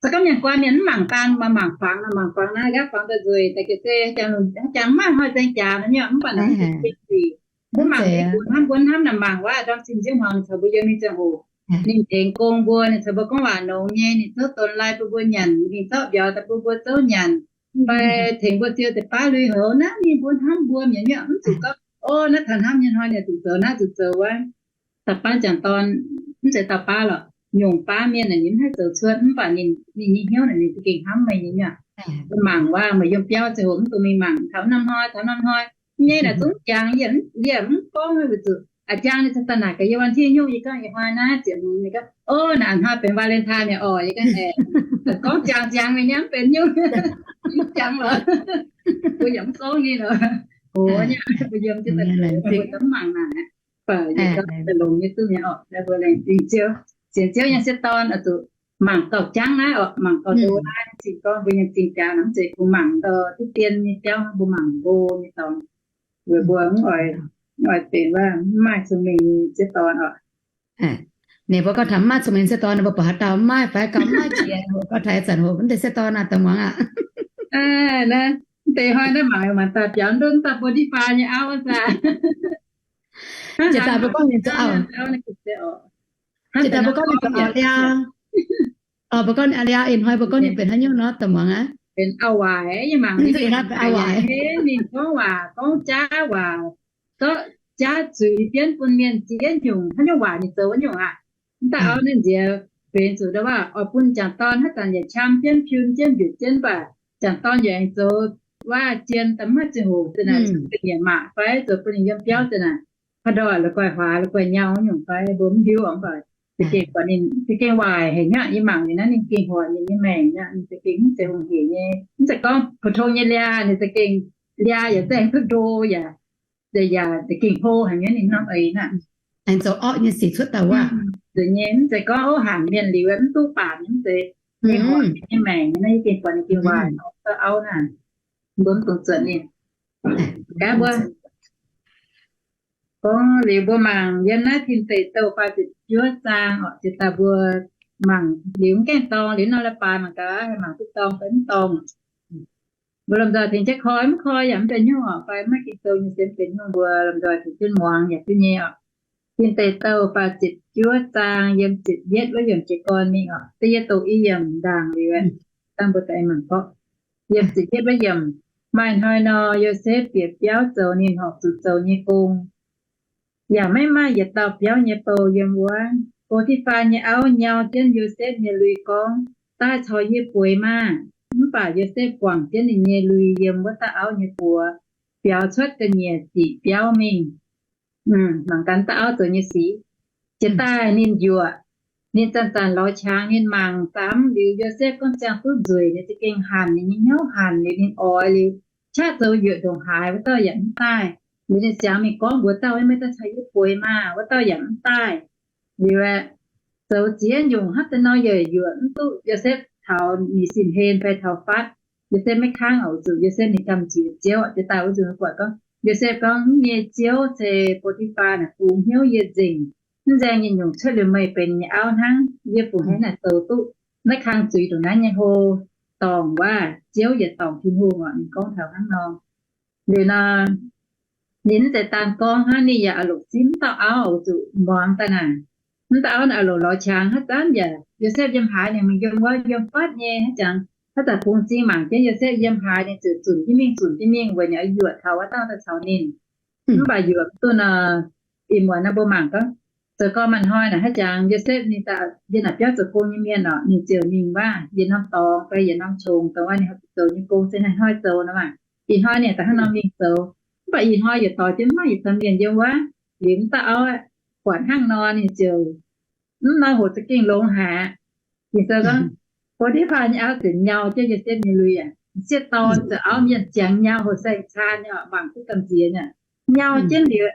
Se gorngv mienh guai mienh mv mangc daan, maaih mangc fangx nor, mangc fangx naaiv gaav fangx daaih nzueic, daaih ga'se jangx, jangx maaih hnoi zaeng jaax nor nyei, mv baac naaic zinh zinh zuic. Mbuo mangc mbuo hnamv, mbuo hnamv naaic mangc waac ndorm zinh nziouv hmuangx ninh caux mbuo yiem mingh ziangh hoc, ninh tengx gong mbuo, ninh caux mbuo gorngv waac nongx nyei, ninh zouv donx lai bun mbuo nyanc, ninh zorqv mbiauz daaih bun mbuo zouv nyanc, fai tengx mbuo siou deix baav lui-houx naaiv, ninh mbuo hnamv mbuo mienh nyei, mv zuqc gorngv, o, naaiv taux hnamv nyei hnoi ninh zuqc zoux naaiv zuqc zoux wuov. Dauh baav jangc dorn, mv zeiz dauh baav lorqc, nyungc baav mienh naaic ninh mv haih zoux cuotv, mv baac ninh, ninh nyei hnyouv naaic ninh za'gengh hnamv meih nyei nyuoqc. Mbuo mangc waac, meih yiem biauv ziangh hoc mv dungx mingh mangc, taux norm hnoi, taux norm hnoi, nyei naaic zungv jangx, yie, yie mv gorngv wuov zuqc a'jang ninh caux daaih naaic gaax yie วันที่ nyungc, yie gorngv yie hnoi naaiv ziepc hmz, yie gorngv, o, naaic hnoi benx วาเลนไทน์nyei orqc, yie gorngv aeqv, gorngv jangx jangx meih nyei mv benx nyungc, jangx lorqc. Mbuo yaac mv gorngv ninh lorqc. Gox nyei, mbuo yiem jienv daaih mbuo mv mangc naaic, baac yie gorngv daaih longx nyei duqv nyei orqc, mbuo laengz zingh Ziouv, sienx Ziouv nyei sieqv dorn oix zuqc mangc gauh jangv naaiv orqc, mangc gauh ndo naaiv, zinh gorngv mbuo nyei zingh jaax mv zeiz kungx mangc gauh diqv dien nyei jauv, mbuo mangc ndo nyei dorngx, weic mbuo mv oix, mv oix benx wuov mv maaih cong-mengh nyei sieqv dorn orqc. Ninh mbuo gorngv taux mv maaih cong-mengh sieqv dorn, ninh mbuo buatc haaix dauh mv maaih fai gauh mv maaih jiex, ninh mbuo gorngv taux ih zanc hoc mv deix sieqv dorn naaiv dongh muangx aqv. Mv deix hnoi naaiv mangc mangc daaih biaux ndutv daaih bun diqv faa nyei auv aqv. Jiex daaih mbuo gorngv ninh zoux auv, jiex daaih mbuo gorngv ninh zoux auv liaa, mbuo gorngv ninh auv liaa, ih hnoi mbuo gorngv ninh benx haaix nyungc nor dongh muangx aqv. Benx auv-waaic, yie mangc ninh benx auv-waaic, ninh gorngv waac gorngv jaav waac, zorqv jaav zuiz bienv bun mienh ziex nyungc, haaix nyungc waac ninh zoux wuov nyungc aqv. Mv daaih auv naaiv nziex benx zuqc ndau waac oix bun jangc dorn haaix zanc yaac qam jienv, piun jienv, mbiutc jienv, mv baac jangc dorn yaac aengx zoux waac jien daaih mv maaih ziangh hoc za'naaic, ga'nyiec maac fai zoux bun ninh yiem biauv za'naaic, haaix ndau la'guaih huaax la'guaih nyau nyungc fai mbuo mv hiuv, mv baac za'gengh buatc ninh za'gengh waaic haic nyaqv. Yie mangc liuz naaiv ninh gengh hoic ninh nyei maengc nyaqv, ninh za'gengh mv zeiz hungh hec nyei, mv zeiz gorngv pou-tong nyei liaa, ninh za'gengh liaa yaac za'gengh duqv ndo yaac, yaac za'gengh hlo haic nyei ninh norm eix naaiv. Aengx zoux orqv nyei sic cuotv daaih wuov. Zeiz nyei, mv zeiz gorngv ov hanc mienh liuz mv duqv baamc nyei, mv zeiz. Ninh hoic ninh nyei maengc nyei naaiv, yie gengh buatc ninh gengh waaic orqv, orqv auv naaiv. Mbuo mv dungx zuotc ninh. Gaav mbuo gorngv liuz mbuo mangc yiem naaiv Tin Deic Douh faah ziepc juov zaang orqc, jiex daaih mbuo mangc liuz mv gaengh dorng, liuz nor la'baaix mangc gaax haih mangc duqv dorng fai mv dorng. Mbuo lomh nzoih tengx jienv koi, mv koi yaac mv benx nyungc orqc, fai maiv ging sou nyei se mv benx nyungc, mbuo lomh nzoih tengx jienv muangx yaac duqv nyei orqc. Tin Deic Douh faah ziepc juov zaang yiem ziepc yietv wuov yiemc jiez gorn mingh orqc. Da'yietv doqc i yiemc ndaangc liuz, dangh mbuo daaih mangc gorqv. Yiem ziepc yietv wuov yiemc, maaih hnoi nor, Yosepv bieqc biauv zoux ninh horpc zuqc zoux nyei gong. Yaac maiv maaih yietc dauh biauv nyei bou yiem wuov. Bo^ti^faa nyei auv nyau jienv Yosepv nyei lui gorngv, Daaih caux yie bueix maah! Mv baac Yosepv guangc jienv ninh nyei lui yiem wuov dauh auv nyei buoz, biaux cuotv ga'nyiec ziqc biauv mingh. Mangc gaax dauh auv zoux nyei sic. Jiex daaih ninh yuoqc, ninh zanc-zanc lorz qangx, ninh mangc samx liuz Yosepv gorngv ziangh duqv nzueic, ninh za'gengh hanc, ninh nyei hnyouv hanc liuz, ninh oix liuz qaqv zoux yuoqc ndongc haaix, wuov dauh yaac mv daaih. Liuz ninh ziangx mingh gorngv mbuox dauh, Maiv daaih caux yie bueix maah! Wuov dauh yaac mv daaih. Liuz aeqv, zoux ziex nyungc hnangv deix nor yaac yuoqc mv duqv. Yosepv taux ninh sin hlen fai taux fatv, Yosepv maiv kangv oc. Zuqc Yosepv ninh gamh nziex Ziouv. Jiex daaih wuov nzunc buatc gorngv, Yosepv gorngv, Mv nyei Ziouv, se Bo^ti^faa naaic bungx hnyouv yie nzengc. Mv nzaeng nyei nyungc cuotv liuz meih benx ninh nyei auv hnangv. Yie fungc haaix naaic zoux duqv maiv kang zuiz ndongc naaiv nyei hlo? Dorngc waac, Ziouv yietc dorngc Tin-Hungh orqc. Ninh gorngv taux hnangv nor. Liuz nor, ninh mv zeiz daan gorngv hnangv, ninh yaac oix longc zipv mv dauh auv oix zuqc muangx daaih naaic. Mv dauh auv naaic oix longc lorz qangx hnangv zanv yaac Yosepv yiem haaix ninh mingh yiem wuov, yiem fatv nyei hnangv jangx. Hnangv zanc bungx zingh mangc jienv Yosepv yiem haaix ninh ziouc zunc jienv mingh, zunc jienv mingh weic ninh oix yuoqc taux wuov dauh daaih caux ninh. Mv baac yuoqc duqv nor, ih muonz nor mbuo mangc gorngv, zoux gorn maaih hnoi naaic hnangv jangx Yosepv ninh daaih yiem naaic biauv zoux gong nyei mienh orqc, ninh ziouc mingh waac yietc norm dorngx fai yietc norm qongx, dongh wuov ninh haih zoux nyei gong se hnoi-hnoi zoux nor maah. Ih hnoi ninh daaih hnangv nor mingh zoux, mv baac ih hnoi yietc dorngx jienv mv maaih yietc dauh mienh yiem wuov. Liuz mv dauh auv buatc hnangv nor ninh ziouc mv nor hoc za'gengh longx haic. Ging-Sou gorngv, Bo^ti^faa nyei auv ziouc nyau jienv Yosepv nyei lui aqv. Sieqv dorn zoux auv mienh ziangx nyau hoc saeng-caan nyei orqc, mangc duqv gamh nziex nyei. Nyau jienv liuz,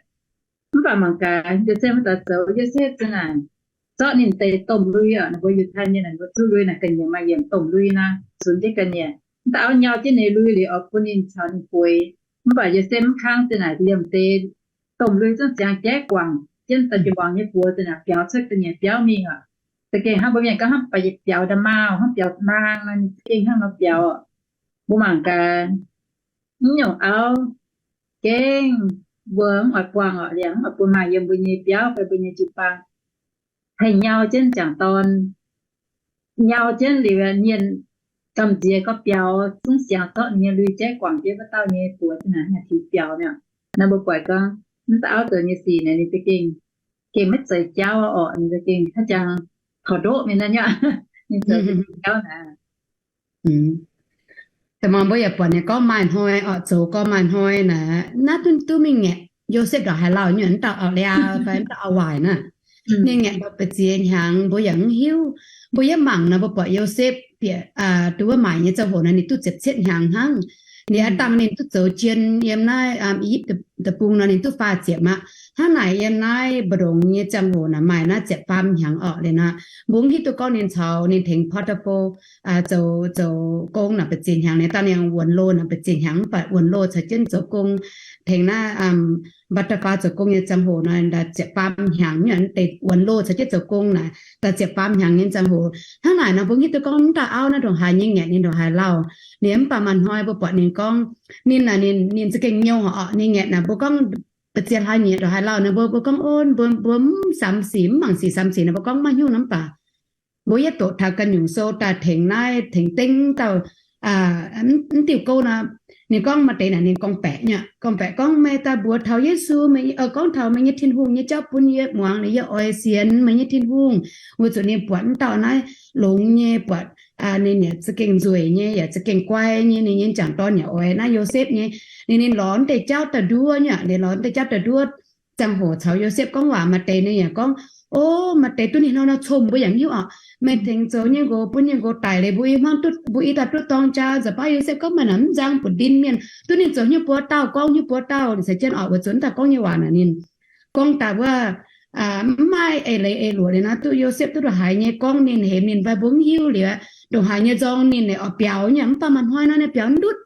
mv baac mangc gaax Yosepv maiv daaih zoux. Yosepv za'naaic zorqv ninh deix domh lui orqc, ninh mbuo Yiutai mienh naaic mbuo zuqv lui naaic ga'nyiec maaih yiemc domh lui nor, cunx jienv ga'nyiec. Mv dauh auv nyau jienv ninh lui liuz oix bun ninh caux ninh bueix. Mv baac Yosepv mv kangv, za'naaic liemh deix domh lui zungv ziangx jaiv guangc jienv daaih jiex muangx nyei buoz, za'naaic biaux cuotv ga'nyiec biauv mingh orqc. Za'gengh hnangv mbuo mienh gorngv hnangv biaux nda'maauh, hnangv biaux maang nor, ninh za'gengh hnangv nor biaux. Mbuo mangc gaax, mv nyungc auv gengh mbuo mv oix buangh orqc, liemh mv oix bun maaih yiem mbuo nyei biauv fai mbuo nyei jiu-baang, haih nyau jienv m'jangc dorn, nyau jienv liuz mienh gamh nziex gorngv biaux, zungv siangx zorqv ninh nyei lui-jaiv guangc jienv wuov dauh nyei buoz naaic, haih tiux biaux mi'aqv. Naaiv mbuo buatc gorngv mv dauh auv zoux nyei sic naaic ninh za'gengh, gengh maiv zeiz jauv orqc, ninh za'gengh haaix jangx taux ndoqv mingh naaiv nyei, ninh zoux nyei sic jauv naaic. Da'maah mbuo yaac buatc ninh gorngv maaih hnoi orqc, zoux gorngv maaih hnoi naaic, naaiv duqv duqv mingh ngaeqv Yosepv ndongc haaix lauh nyei, mv dauh auv-liaa fai mv dauh auv-waaic naaic. Ninh ngaeqv ndau ba'ziex hnyangx mbuo yaac mv hiuv. Mbuo yaac mangc nor, mbuo buatc Yosepv bieqc duqv wuov maaic nyei ziangh hoc naaic ninh duqv ziepc cietv hnyangx hnangv. Ninh aav dangh ninh duqv zoux jien yiem naaiv I^yipv Deic-Bung nor ninh duqv faah ziepc aqv. Hnangv naaic yiem naaiv mbu'ndongx nyei ziangh hoc naaic maaih naaiv ziepc faam hnyangx orqc. Liuz nor, mbuo mv hiuv duqv gorngv ninh caux ninh tengx Potipaa zoux, zoux gong naaic ba'ziex hnyangx, ninh dangh ninh wuonx loh naaic ba'ziex hnyangx, mv baac wuonx loh caux jienv zoux gong tengx naaiv Potipaa zoux gong nyei ziangh hoc nor, daaih ziepc faam hnyangx nyei deix wuonx loh caux jienv zoux gong naaic, daaih ziepc faam hnyangx nyei ziangh hoc. Hnangv naaic nor mbuo hiuv duqv gorngv mv dauh auv naaiv ndongc haaix nyei ngaeqv ninh ndongc haaix lauh. Ninh mv baac maaih hnoi mbuo buatc ninh gorngv ninh naaic, ninh, ninh za'gengh nyouh orqc, ninh ngaeqv naaic mbuo gorngv ba'ziex hlaax nyieqc ndongc haaix lauh nor, mbuo, mbuo gorngv, o, mbuo, mbuo mv samx sic, mv mangc sic samx sic nor, mbuo gorngv maiv nyungc nor, mv baac mbuo yietv doqc taux ganh nyungc sou daaih tengx naaiv, tengx dengv dauh mv diuh gouv nor, ninh gorngv maaih deix naaic ninh gorngv-baeqc nyei, gorngv-baeqc gorngv, meih daaih mbuox taux Yesu, gorngv taux meih nyei Tin-Hungh nyei jauv bun yie muangx, yie oix sienx meih nyei Tin-Hungh. Weic zuqc ninh buatc mv dauh naaiv longx nyei, buatc ninh yaac za'gengh nzueic nyei, yaac za'gengh guai nyei, ninh nyei m'jangc dorn yaac oix naaiv Yosepv nyei. Ninh, ninh lorz deix jauv daaih nduov nyei, ninh lorz deix jauv daaih nduov. Ziangh hoc caux Yosepv gorngv waac maaih deix ninh yaac gorngv, o, maaih deix duqv ninh hnangv nor cong mbuo yaac mv hiuv orqc. Meih tengx zoux nyei nqox, bun nyei nqox daic liuz mbuo i hmuangv duqv, mbuo i daaih duqv dorng jaa. Nza'baav Yosepv gorngv, meih naaic mv nzang buoz-ndin mienh, duqv ninh zoux nyei buoz dauh gorngv nyei buoz dauh, ninh caux jienv orqc, weic zuqc mv dauh gorngv nyei waac naaic ninh gorngv daaih wuov mv maaih eix leiz eix luoqc liuz nor, duqv Yosepv duqv ndongc haaix nyei gorngv ninh, hemx ninh fai mbuo mv hiuv liuz, ndongc haaix nyei nzorng ninh, ninh oix biaux nyei. Mv baac maaih hnoi nor ninh biaux ndutv.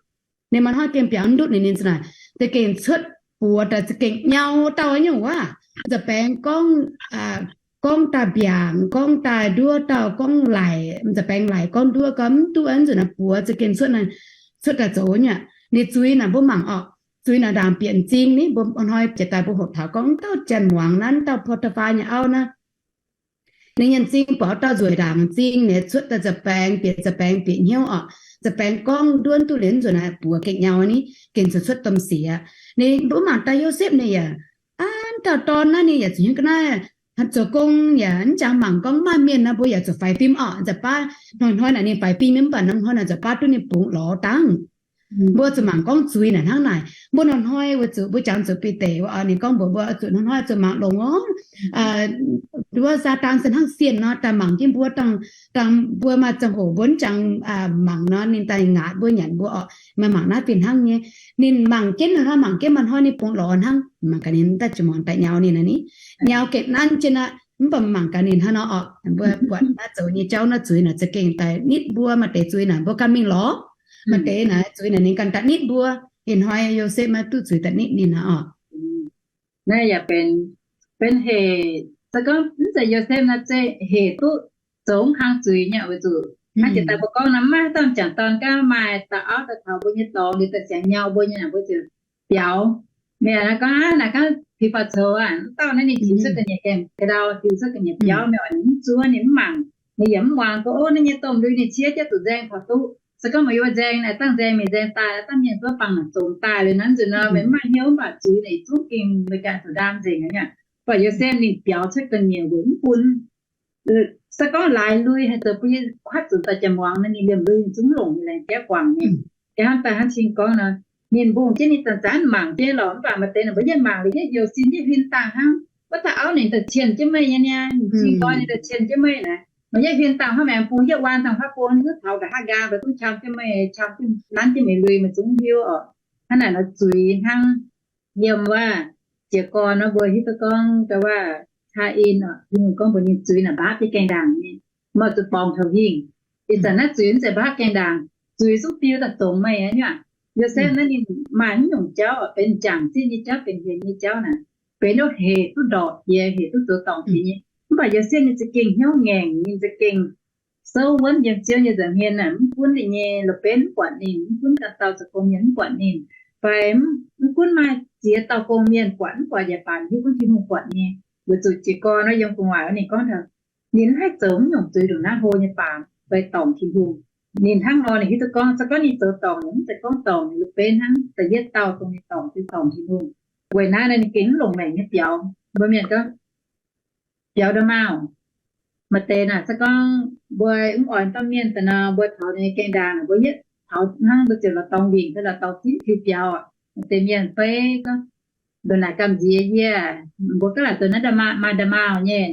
Ninh maaih hnoi gengh biaux ndutv liuz ninh za'naaic za'gengh cuotv buoz daaih za'gengh nyau dauh nyungc waac. Nza'baengx gorngv, gorngv daaih mbiaangc, gorngv daaih nduov dauh, gorngv laic, nza'baengx laic gorngv nduov gorngv mv duqv, nzunc naaic buoz za'gengh cuotv, cuotv daaih zoux nyei. Ninh zuiz naaic mbuo mangc orqc, zuiz naaic ndaangc bieqc m'zing ni, mbuo hnoi jiex daaih mbuo hoqc taux gorngv mv dauh janx muangx naaiv, mv dauh Potipaa nyei auv naaiv, ninh nyei m'zing buatc dauh nzueic ndaangc m'zing, ninh cuotv daaih nza'baengx bieqc, nza'baengx bieqc hnyouv orqc. Nza'baengx gorngv nduov duqv liuz nzunc naaic buoz gengh nyau ni, gengh zuqc cuotv domh sic aqv. Ninh mbuo mangc daaih Yosepv ninh yaac, aa, dauh dorn naaiv ninh yaac zuqc hiuv ga'naaiv zoux gong yaac mv jangx mangc gorngv maaih mienh nor mbuo yaac zuqc faix fim orqc. Nza'baav hnoi-hnoi naaic ninh faix fim mv baac norm hnoi naaic nza'baav duqv ninh bungx lorz dangv. Mbuo zuqc mangc gorngv zuiz naaic hnangv naaic. Mbuo norm hnoi weic zuqc mbuo jangx zuqc Bide wuov, ninh gorngv mbuox mbuo zuqc norm hnoi zuqc mangc longx orqc. Wuov Saadaan se hnangv sienh nor, daaih mangc jienv mbuo dangh, dangh mbuo maaih ziangh hoc mbuo mv jangx mangc nor, ninh daaih ngaatc mbuo, nyanc mbuo orqc. Meih mangc naaiv fih hnangv nyei. Ninh mangc jienv nor, mangc jienv maaih hnoi ninh bungx lorz hnangv. Mangc gaax ninh daaih jiu muangx daaih nyau ninh naaic ni. Nyau gengh nanv jienv aqv. Mv baac mangc gaax ninh hnangv nor orqc, mbuo buatc naaiv zoux nyei jauv naaiv zuiz naaic za'gengh daaih nitv mbuo. Maaih deix zuiz naaic mbuo ganh mingh lorz, maaih deix naaic zuiz naaic ninh ganh daaih nitv mbuo. Ih hnoi Yosepv maiv duqv zuiz daaih nitv ninh aqv orqc. Naaiv yaac benx, benx hec, se gorngv mv zeiz Yosepv naaiv zeiz hec duqv zoux mv kang zuiz nyei weic zuqc naaiv jiex daaih mbuo gorngv nor, maiv dauh m'jangc dorn gaav maaih dauh auv daaih taux mbuo nyei dorngx liuz daaih siangx nyau mbuo nyei naaic, mbuo ziouc biaux. Mienh gorngv, aa, naaic gorngv pix faaux coux aqv. Mv dauh naaiv ninh tiux cuotv ga'nyiec gaengh ndau, tiux cuotv ga'nyiec biauv, mienh oix mv zuov, ninh mv mangc, ninh yaac mv muangx gorngv, o, naaiv nyei domh lui ninh ciev jienv zuqc nzaeng taux duqv. Se gorngv meih yaac nzaeng naaic, dangh nzaeng mingh nzaeng daaih, dangh mienh zuov bangc naaic zomx daaih liuz naaiv nzunc nor, meih mv maaih hnyouv mv baac zuiz naaic zungv gengh meih ganh zuqc ndaam nzengc aqv. Mv baac Yosepv ninh biaux cuotv ga'nyiec weic mv bun se gorngv laaix lui haih zoux bun yie kuatv zuqc daaih jiex muangx naaiv, ninh liemh lui ninh zungv mv longc nyei laengz jaiv guangc nyei. Yie hnamv daaih hnangv cing gorngv nor, ninh mbungh jienv ninh zanc-zanc mangc jienv lorqc, mv baac maaih deix naaic mbuo yietv mangc liuz yietv youz sin, yietv huin dangh hnangv. Wuov dauh auv ninh daaih cien jienv meih nyei niaa, ninh cing gorngv ninh daaih cien jienv meih naaic, meih yietv huin dangh hnangv, meih bung yietv waan dangh hnangv, bung ninh duqv taux nqa'haav nqaang, meih zungv qam jienv meih, qam jienv naanv jienv meih lui, meih zungv hiuv orqc. Hnangv naaic nor zuiz hnangv. Yiem wuov jiez gorn nor mbuo hiuv duqv gorngv da'wuov Caa^in orqc, Tin-Hungh gorngv mbuox ninh zuiz naaic mbaapv jienv gaengh ndaangc nyei, meih zuqc borngz taux hingh. Ih zanc naaiv zuiz mv zeiz mbaapv gaengh ndaangc, zuiz zungv biu daaih dongz meih aqv nyei. Yosepv naaiv ninh maaih mv nyungc jauv, benx m'jangc zieqv nyei jauv, benx hienx nyei jauv naaic, benx duqv hec duqv ndorpc jiex, hec duqv zoux dorngc jiex nyei. Mv baac Yosepv ninh za'gengh hnyouv ngaengc, ninh za'gengh souv wuonv yiem Ziouv nyei nza'hmien naaic. Mv gunv ninh nyei la'benv mv buatc ninh, mv gunv ganh dauh zoux gong mienh mv buatc ninh, fai mv gunv maaih ziex dauh gong mienh buatc mv buatc, yaac baac hiuv gunv Tin-Hungh buatc nyei. Weic zuqc jiez gorn wuov yiem gu'nguaaic wuov ninh gorngv taux ninh mv haih zoux mv nyungc zuiz ndongc naaiv hlo nyei baac fai dorngc Tin-Hungh. Ninh hnangv nor ninh hiuv duqv gorngv, se gorngv ninh zoux dorngc, mv zeiz gorngv dorngc ninh la'benv hnangv, da'yietv dauh dongh ninh dorngc, dorngc Tin-Hungh. Weic naaiv ninh gengh mv longc maengc nyei biaux. Mbuo mienh gorngv biaux nda'maauh. Maaih deix naaic se gorngv mbuo mv oix dauh mienh daaih nor, mbuo taux ninh gaengh ndaangc, mbuo yietv taux hnangv mbuo ziouc la'dorngx wingc fai la'dorngx zipv tiux biaux. Maaih deix mienh fai gorngv, ndongc naaic gamh nziex yie, mbuo gaav laaic zoux naaiv nda'maauh, maaih nda'maauh nyei.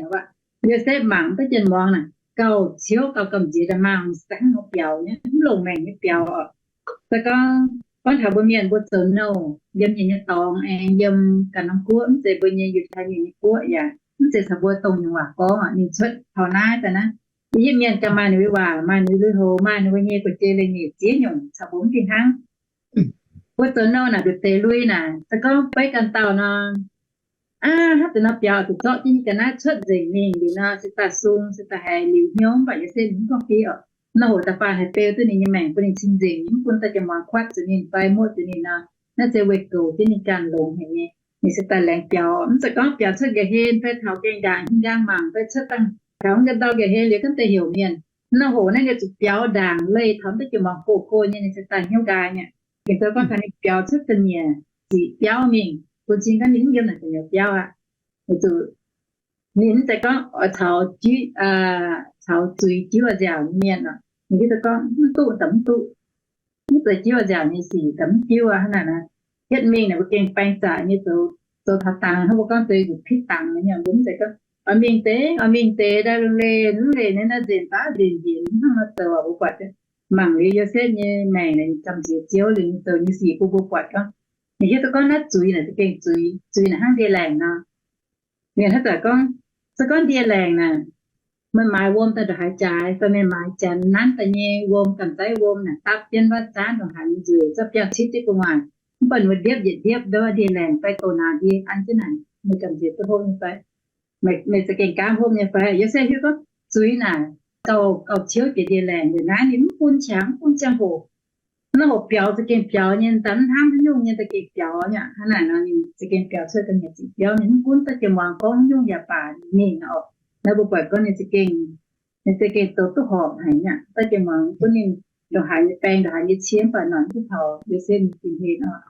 Yosepv mangc duqv jienv muangx naaic, gauh ciouv gauh gamh nziex nda'maauh, ninh se hnangv nor biaux nyei, mv longc maengc nyei biaux oc. Se gorngv, gorngv taux mbuo mienh mbuo zoux nouh yiem nyiec nyei dorngx aengx yiem ganh norm guoqv, mv zeiz mbuo nyei Yiutai Mienh nyei guoqv yaac mv zeiz caux mbuo dongh nyungc waac gorngv oc. Ninh cuotv taux naaiv daaih naaiv, yie mienh ganh maaih ninh mbuo waac, maaih ninh mbuo lui-houx, maaih ninh mbuo nyei gu'jiex leiz-nyeic ziex nyungc caux mbuo mv fih hnangv. Mbuo zoux nouh naaic nduqc deix lui naaic, se gorngv beiv ganh dauh nor, aav, hnangv deix nor biaux zuqc zorqv jienv nyei ga'naaiv cuotv nzengc mingh liuz nor, se daaih sung, se daaih haiz liuz hnyouv, mv baac Yosepv ninh mv gorngv fiev oc. Nor hoc da'faanh haih beu duqv ninh nyei maengc bun ninh cing-nzengc, mv bun dauh jiex muangx kuatv zuqc ninh fai muoqv zuqc ninh nor. Naaiv se weih goux jienv ninh ganh longx haic nyei. Ninh se daaih laengz biaux, mv zeiz gorngv biaux cuotv nqa'haav haaix fai taux gaengh ndaangc hingh nqaang mangc fai cuotv dangh taux ga'ndau nqa'haav haaix liuz ganh deix heuc mienh. Nor hoc naaiv ninh zuqc biaux ndaangc leih taux mv deix jiex muangx gox go nyei, ninh se daaih hnyouv nqaai nyei. Gengh se gorngv taux ninh biaux cuotv ga'nyiec ziqc biauv mingh, bun cing gorngv ninh mv yiem naaic ga'nyiec biauv aqv. Weic zuqc ninh mv zeiz gorngv oix caux, caux zuiz jiuv nziaauc nyei mienh oc. Ninh hiuv duqv gorngv mv duqv daaih mv duqv, mv zeiz jiuv nziaauc nyei sic daaih mv jiuv aqv. Hnangv naaic, hietv mingh naaic mbuo gengh baeng zaqc nyei zoux, zoux taux dangx hnangv mbuo gorngv deix zuqc pitv dangx nyei. Mbuo mv zeiz gorngv oix mingh deix, oix mingh deix daaih lungh leih lungh leih nyei naaiv nzenc baav nzenc njiec hnangv nor zoux. Mbuo buatc mangc liuz Yosepv nyei maengc naaic gamh nziex Ziouv liuz ninh zoux nyei sic bun mbuo buatc gorngv, ninh hiuv duqv gorngv naaiv zuiz naaic za'gengh zuiz, zuiz naaic hnangv ndie-laengc nor. Mienh hnangv daaih gorngv, se gorngv ndie-laengc naaic, meih maaiz wuom daaih ndongc haaix jaaix, fai meih maaiz janx nanv daaih nyei wuom, gamh zeiv wuom naaic dapv jienv wuov zaanv ndongc haaix nyei nzueic, zorqv biangh citv jienv gu'nguaaic, mv baac ninh mbuo ndiepv yietc ndiepv ndau ndie-laengc fai doqc naanc ndie an jienv naaic, meih gamh nziex duqv hopv nyei fai? Meih, meih za'gengh gaamv hopv nyei fai? Yosepv hiuv gorngv zuiz naaic gauh, gauh ciouv jiex ndie-laengc. Weic naaiv ninh mv bun qangx, mv bun ziangh hoc. Naaiv hoc biaux za'gengh biaux nyei, daaih mv hnamv haaix nyungc nyei, za'gengh biaux nyei. Hnangv naaic nor ninh za'gengh biaux cuotv ga'nyiec ziqc biauv, ninh mv gunv dauh jiex muangx gorngv haaix nyungc yaac baac ninh mingh oc. Naaiv mbuo buatc gorngv ninh za'gengh, ninh za'gengh zoux duqv horpc haic nyei. Dauh jiex muangx gunv ninh ndongc haaix nyei baeng, ndongc haaix nyei cie, mv baac noic duqv taux Yosepv nyei sin hlen oc.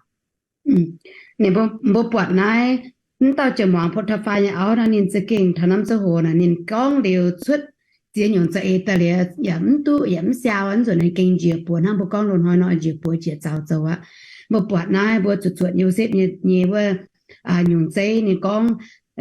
Ninh mbuo, mbuo buatc naaiv, mv dauh jiex muangx Potiphaa nyei auv nor, ninh za'gengh taux norm ziangh hoc naaic, ninh gorngv liuz cuotv ziex nyungc za'eix daaih liuz, yaac mv duqv, yaac mv siaau, mv nzunc ninh gengh njiec buoz hnangv mbuo gorngv loz-hnoi nor, njiec buoz jiex zaux zoux aqv. Mbuo buatc naaiv mbuo zuqc zuotc Yosepv nyei, nyei wuov nyungc zeiv, ninh gorngv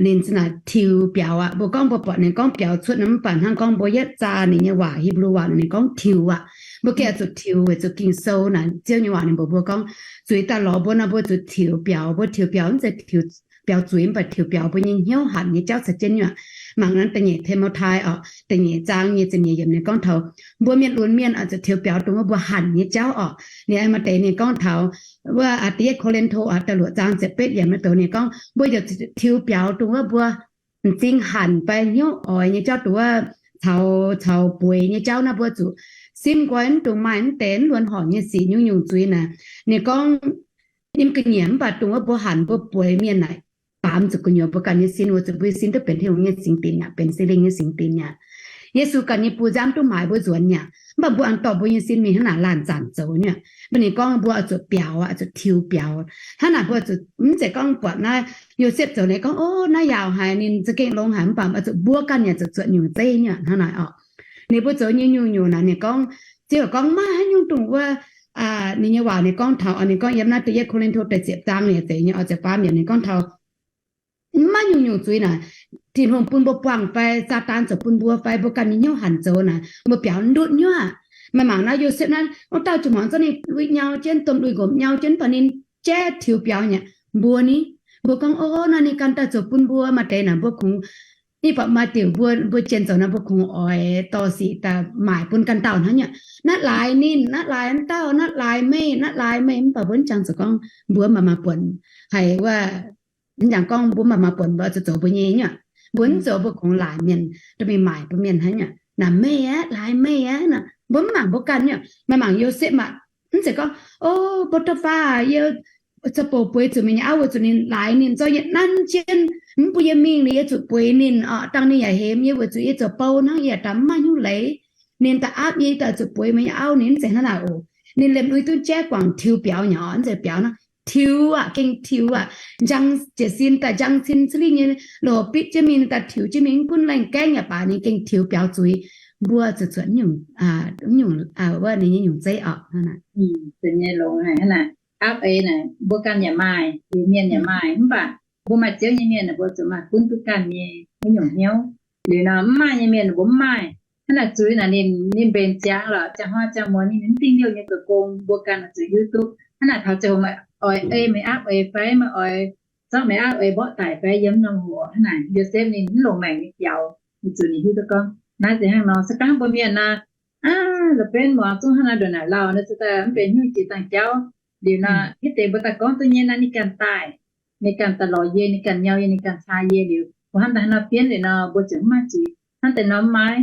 ninh za'naaic tiux biaux aqv. Mbuo gorngv mbuo buatc ninh gorngv biaux cuotv nor, mv baac hnangv gorngv mbuo yietv zaah ninh nyei waac, Hipv^lu waac, ninh gorngv tiux aqv. Mbuo gengh zuqc tiux weic zuqc Ging-Sou naaic, Ziouv nyei waac ninh mbuox mbuo gorngv, zuiz daaih lorz mbuo nor, mbuo zuqc tiux biaux. Mbuo tiux biaux mv zeiz tiux biaux zuiz, mv baac tiux biaux mbuo nyei hnyouv hanc nyei jauv caux jienv nyuoqc. Mangc naaiv da'nyeic Ti^mo^tai oc, da'nyeic zaang nyei ziepc nyeic yiemc ninh gorngv taux mbuo mienh lunx mienh oix zuqc tiux biaux dongh wuov mbuo hanc nyei jauv oc. Ninh maaih deix ninh gorngv taux wuov da'yietv Ko^lin^to oc, da'luoqc zaang ziepc betv yiemc naaiv douz ninh gorngv mbuo yaac tiux biaux dongh wuov mbuo m'zing hanc fai hnyouv oix nyei jauv, dongh wuov caux, caux bueix nyei jauv naaiv mbuo zuqc simv nqoi mv dungx maaih mv deix mv luonx horngc nyei sic nyungc-nyungc zuiz naaic. Ninh gorngv yiem ga'nyiec mv baac dongh wuov mbuo hanc mbuo bueix mienh naaic, baamz zuqc gu'nyuoz mbuo ganh nyei sin, weic zuqc mbuo nyei sin duqv benx Tin-Hungh nyei singx dinc mi'aqv, benx Singx Lingh nyei singx dinc mi'aqv. Yesu ganh nyei buoz-nzamv duqv maaiz mbuo nzuonx mi'aqv, mv baac mbuo aengx dorh mbuo nyei sin mingh hnangv naaic laanh zanc zoux nyuoqc. Mv baac ninh gorngv mbuo oix zuqc biaux aqv, oix zuqc tiux biaux. Hnangv naaic mbuo zuqc, mv zeiz gorngv buatc naaiv Yosepv zoux naaiv gorngv, o, naaiv yaauc haic, ninh za'gengh longx haic, mv baac oix zuqc mbuo ganh yaac zuqc zuotc nyungc zeiv nyuoqc hnangv naaic oc. Ninh mbuo zoux nyei nyungc-nyungc naaic ninh gorngv, Ziouv gorngv maiv haaix nyungc dongh wuov, ninh nyei waac ninh gorngv taux, ninh gorngv yiem naaiv da'yietv Ko^lin^to da'ziepc zaang nyei ziepc nyei oc, ziepc faam yiemc ninh gorngv taux maiv nyungc-nyungc zuiz naaic, Tin-Hungh bun mbuo buangh fai Saadaan ziouc bun mbuo fai mbuo ganh nyei hnyouv hanc zoux naaic, mbuo biaux ndutv nyuoqc. Meih mangc naaiv Yosepv naaiv, wuov dauh jiex muangx zorqv ninh lui nyau jienv, domh lui nqomc nyau jienv, mv baac ninh jaiv tiux biaux nyei. Mbuo ni, mbuo gorngv, o, naaiv ninh ganh daaih zoux bun mbuo. Maaih deix naaic mbuo kungx, ih baac maaih diuc mbuo, mbuo jienh zoux naaiv mbuo kungx oix dorh sic daaih maaic bun ganh dauh hnangv nyuoqc. Naaiv laaix ninh, naaiv laaix wuov dauh, naaiv laaix meih, naaiv laaix meih, mv baac mbuo mv jangx zoux gorngv mbuo maaih maaih buonc haic wuov, mv jangx gorngv mbuo maaih maaih buonc mbuo zuqc zoux mbuo nyei nyuoqc. Mbuo mv zoux mbuo kungx laaix mienh, dorh mingh maaic mbuo mienh hnangv nyei. Naaic meih aeqv, laaix meih aeqv naaic, mbuo mv mangc mbuo ganh nyei. Meih mangc Yosepv maah, mv zeiz gorngv, O, Potiphar, yie ziouc bouc bueix zuqc meih nyei auv weic zuqc ninh laaix ninh zorqv yie nanv jienv, mv bun yie mingh liuz yie zuqc bueix ninh oc, dangh ninh yaac hemx yie weic zuqc yie zoux bou hnangv, yie yaac daaih mv maaih hnyouv leiz. Ninh daaih aapv yie daaih zuqc bueix meih nyei auv, ninh mv zeiz hnangv naaic oc. Ninh liemh lui duqv jaiv guangc tiux biaux nyei oc, mv zeiz biaux nor, tiux aqv, gengh tiux aqv. Njang jiez sin daaih, njang sin za'lingh nyei loz bitv jienv mingh, ninh daaih tiux jienv mingh, mv gunv laengh gaengv yaac baac ninh gengh tiux biaux zuiz. Mbuo zuqc cuotv nyungc, nyungc wuov ninh nyei nyungc zeiv oc. Aapv eix naaic mbuo ganh yaac maaih, liuz mienh yaac maaih, mv baac mbuo maaih Ziouv nyei mienh naaic mbuo zuqc maaih gunv duqv ganh nyei wuov nyungc hnyouv. Liuz nor mv maaih nyei mienh mbuo mv maaih. Hnangv naaic zuiz naaic ninh, ninh mbenc ziangx lorqc, ziangh hnoi ziangh muonz ninh mv dingh liouh nyei zoux gong, mbuo ganh zuqc hiuv duqv. Hnangv naaic taux ziangh hoc meih oix ei meih aapv eix fai meih oix zorqv meih aapv eix mborqv daic fai yiem norm hoc, hnangv naaic Yosepv ninh mv longc maengc nyei biaux, weic zuqc ninh hiuv duqv gorngv naaiv se hnangv nor. Se gorngv mbuo mienh nor, aav, la'benv muangx zungv hnangv naaiv ndongc naaic lauh nor, se daaih mv benx hnyouv jiex dangh jauv. Liuz nor, hitv deix mbuo daaih gorngv duqv nyei naaiv ninh ganh daaih, ninh ganh daaih lorz yie, ninh ganh nyau yie, ninh ganh caa yie liuz, mbuo hnamv daaih hnangv nor bienv liuz nor, mbuo ziouc mv maaih zuiz. Hnangv deix norm maaih,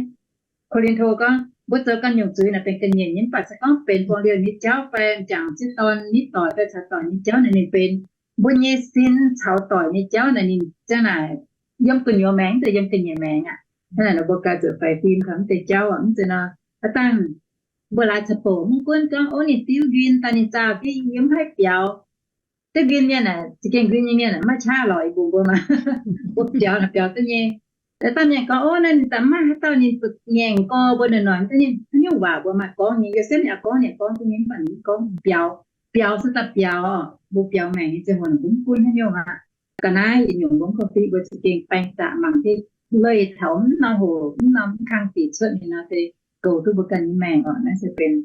Ko^lin^to gorngv, mbuo zoux ganh nyungc zuiz naaic benx ga'nyiec nyei, mv baac se gorngv benx buangh liouh nyei jauv fai m'jangc sieqv dorn nitv doic fai caux doic nyei jauv naaic ninh benx mbuo nyei sin caux doic nyei jauv naaic ninh ziang naaic yiem gu'nyuoz maengx, mv zeiz yiem ga'nyiec maengx aqv. Hnangv naaic nor mbuo ganh zuqc faix fim taux mv deix jauv aqv. Mv zeiz nor, aav dangh mbuo laaix caux bouc mv gunv gorngv, ov, ninh diuv nquin daaih ninh zaah bieiv yiem mv haih biaux, diuv nquin mienh aeqv, za'gengh nquin nyei mienh aeqv, maiv qaqv lorqc, yie mbuox mbuo maah, mbuo biaux naaic biaux duqv nyei. Daaih dauh mienh gorngv, ov, naaiv ninh daaih mv maaih haaix dauh ninh zuqc ngaengc gorx mbuo, noic-noic haaix nyungc waac mbuo maaih gorngv nyei. Yosepv ninh yaac gorngv, ninh yaac gorngv duqv nyei, mv baac ninh mv gorngv biaux. Biaux se daaih biaux, mbuo biaux maengc nyei ziangh hoc ninh mv gunv haaix nyungc aqv. Ga'naaiv yietc nyungc mbuo mv gorngv fiqv, mbuo za'gengh baeng zaqc mangc jienv leih taux mv norm hoc, mv norm mv kang sic cuotv mingh nor se goux duqv mbuo ganh nyei maengc oc. Naaiv se benx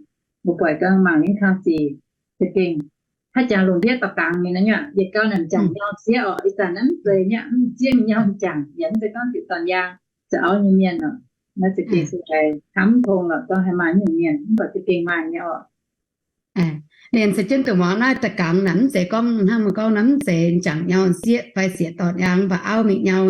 mbuo buatc ganh mangc nyei kang sic za'gengh haaix jangx lungh ndiev daux gangx mingh naaiv nyei, yietc gau naaic m'jangc nyau sieqv oc, ih zanc naaiv mv zeiz nyei, m'sieqv mingh nyau m'jangc, yaac mv zeiz gorngv ziqc dorn yaang zoux auv nyei mienh oc. Naaiv za'gengh se hnamv tong lorqc, gorngv haih maaih nyungc mienh, mv baac za'gengh maaih nyei oc. Ninh se jienv dongh muangx naaiv daux gangx naaic, mv zeiz gorngv hnangv meih gorngv naaiv mv zeiz m'jangc nyau sieqv fai ziqc dorn yaang, mv baac auv mingh nyau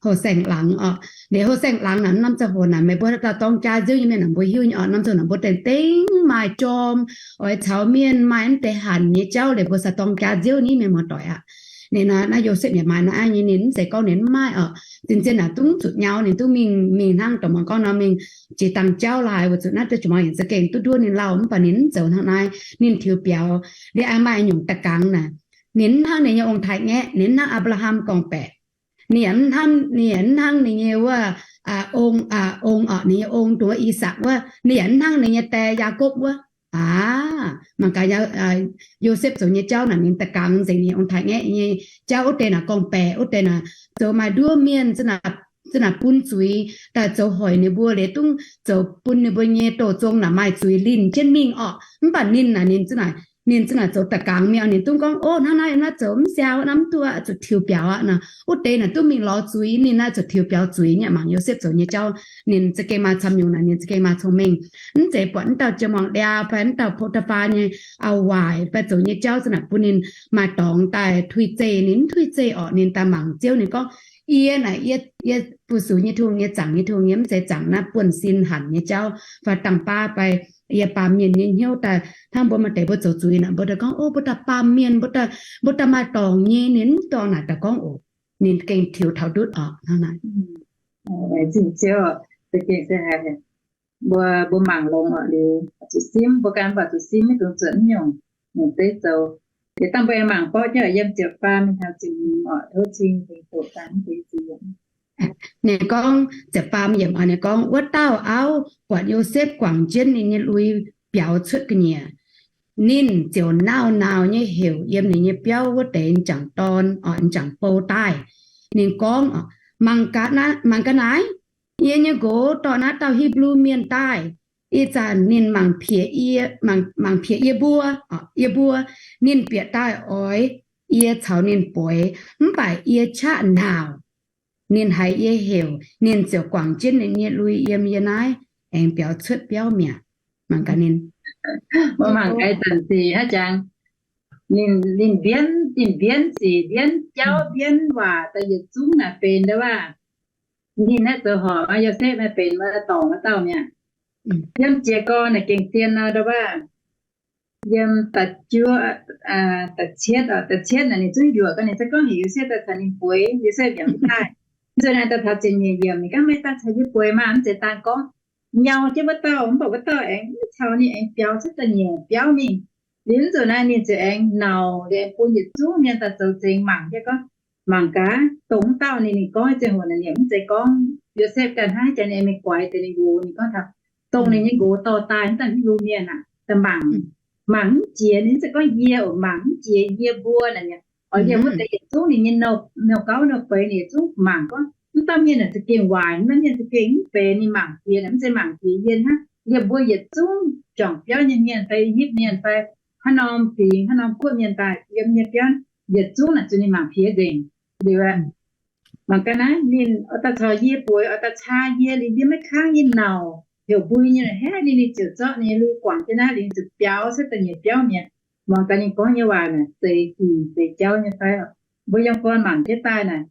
houh saeng-laangz oc. Liuz houh saeng-laangz naaic, norm ziangh hoc naaic meih mbuo dauh dorng jaa nziouv nyei mienh naaic mbuo hiuv nyei oc, norm ziangh hoc naaic mbuo dengh dengv maaih jorm, oix caux mienh maaih mv deix hanc nyei jauv liuz mbuo sa dorng jaa nziouv ni, mienh muoz-doic aqv. Ninh naaiv, naaiv Yosepv yaac maaih naaiv nyei, ninh mv zeiz gorngv ninh mv maaih oc. Zien-zien naaic duqv zuqc nyau ninh duqv mingh, mingh hnangv dongh muangx gorngv nor mingh jiex dangh jauv laaix, weic zuqc naaiv deix juangc maaih yietc za'gengh duqv nduov ninh lauh, mv baac ninh mv zoux hnangv naaiv. Ninh tiux biaux. Liuz aengx maaih nyungc daux gangx naaic, ninh mv hnangv ninh nyei ong-taaix-ngaeqv, ninh mv hnangv Apc^laa^ham gorngv-baeqc. Ninh yaac mv hnangv, ninh yaac mv hnangv ninh nyei wuov ong, ong oc, ninh nyei ong dongh I^sakc wuov, ninh yaac mv hnangv ninh nyei die Yaakopv wuov. Aav, mangc gaax, Yosepv zoux nyei jauv naaic ninh daux gangx nzengc ninh ong-taaix-ngaeqv nyei jauv. Wuov deix naaic gorngv-baeqc, wuov deix naaic zoux maaih nduov mienh, za'naaic bun zuiz daaih zoux hoic ninh mbuo, liuz dungv zoux bun ninh mbuo nyei douz zong naaic maaih zuiz linh jienv mingh orqc. Mv baac ninh naaic, ninh za'naaic, ninh za'naaic zoux daux gangx mingh oc. Ninh dungv gorngv, Ov, hnangv naaiv, naaiv zoux mv siaau, naaiv mv duqv, zuqc tiux biaux aqv nor. Wuov deix naaic duqv mingh lorz zuiz, ninh naaiv zuqc tiux biaux zuiz nyei. Mangc Yosepv zoux nyei jauv, ninh za'gengh maaih camv nyungc naaic, ninh za'gengh maaih cong-mengh. Mv zeiz buatc mv dauh jiex muangh liaa fai mv dauh Potiphaa nyei auv-waaic fai zoux nyei jauv za'naaic bun ninh maaih dorngx daaih tuix zeih, ninh mv tuix zeih orqc. Ninh daaih mangc Ziouv, ninh gorngv, Yie naaic, yie, yie fu-sux nyei Tungh, yie zaangc nyei Tungh, yie mv zeiz zaangc naaiv buonv-sin hanc nyei jauv fai dangh baav fai yie baamh mienh nyei hnyouv daaih. Hnangv mbuo maaih deix mbuo zoux zuiz naaic, mbuo daaih gorngv, Ov, mbuo daaih baamh mienh, mbuo daaih, mbuo daaih maaih dorngx nyei. Ninh mv dorh naaic daaih gorngv oc. Ninh gengh tiux taux ndutv orqc. Hnangv naaic. Zingh Ziouv, za'gengh se haiz mbuo, mbuo mangc longx oc. Liuz zuqc simv, mbuo ganh mv baac zuqc simv maiv dungx zuotc mv nyungc, nyungc zeiv zoux. Yietc dangh mbuo aengx mangc borqv jienv yiem ziepc faam mingh taux ziepc hmz oc. Tov cing-nzengc doqc dangh mv deix ziex yiemc. Ninh gorngv ziepc faam yiemc oc, ninh gorngv, Wuov dauh auv buatc Yosepv guangc jienv ninh nyei lui biaux cuotv ga'nyiec, ninh ziouc nauc-nauc nyei heuc yiem ninh nyei biauv wuov deix m'jangc dorn, m'jangc bou daaih. Ninh gorngv, Mangc gaax naaiv, yie nyei nqox dorh naaiv dauh Hipv^lu Mienh daaih. Ih zanc ninh mangc piex yie, mangc piex yie mbuo, yie mbuo. Ninh bieqc daaih oix yie caux ninh bueix, mv baac yie qaqv nauc. Ninh haiz yie heuc, ninh ziouc guangc jienv ninh nyei lui yiem yie naaiv, aengx biaux cuotv biauv mi'aqv. Mangc gaax ninh, mbuo mangc gaax zanc sic hnangv jangx, ninh, ninh mbienv, ninh mbienv sic, mbienv jauv, mbienv waac daaih yietc zungv naaic benx ndau waac. Ninh naaiv zoux horpc, Yosepv naaiv benx wuov dorngc wuov dauh mi'aqv. Yiem jiez gorn naaic gengh zien nor, ndau wuov, yiem da'juov, da'cietv, da'cietv naaic ninh zungv yuoqc gau, ninh se gorngv heuc Yosepv daaih caux ninh bueix. Yosepv yaac mv daaih. Nzunc naaic daaih taux ziepc nyeic yiemc, ninh gorngv, Meih daaih caux yie bueix maah! Mv zeiz daaih gorngv nyau jienv wuov dauh, mv baac wuov dauh aengx mv caux ninh, aengx biaux cuotv da'nyeic biauv mingh. Liuz nzunc naaiv ninh ziouc aengx nauc liuz aengx bun yietc zungv mienh daaih zoux nzengc mangc jienv gorngv, mangc gaax, dongh wuov dauh ninh, ninh gorngv ziangh hoc naaic, ninh mv zeiz gorngv Yosepv ganh hnangv, jaax ninh aengx mingh guaix deix ninh nqox, ninh gorngv taux dongh ninh nyei nqox dorh daaih wuov dauh Hipv^lu Mienh aah, daaih mangc, mangc mv jiex. Ninh mv zeiz gorngv yie oc, mangc mv jiex, yie mbuo naaic mi'aqv. Oix liemh wuov deix yietc zungv ninh nyei nouh gauv nouh beiz ninh yietc zungv mangc gorngv, mv dauh mienh naaic za'gengh waaic, mv dauh mienh za'gengh mv benx. Ninh mangc jiex naaic mv zeiz mangc jiex yie hnangv, liemh mbuo yietc zungv juangc biauv nyei mienh fai Hipv mienh fai haaix norm fingx haaix norm guoqv mienh daaih yiem nyei biauv, yietc zungv naaic zuqc ninh mangc piex nzengc. Liuz mangc gaax naaiv, ninh oix daaih caux yie bueix, oix daaih caa yie, liuz yie maiv kangv, yie nauc heuc mbui nyei, haeqv ninh, ninh ziouc zorqv ninh nyei lui guangc jienv naaiv, liuz ninh ziouc biaux cuotv da'nyeic biauv mi'aqv. Mangc gaax ninh gorngv nyei waac naaic zeix diuc zeix jauv nyei fai? Mbuo yiem gorn mangc jienv daaih naaic,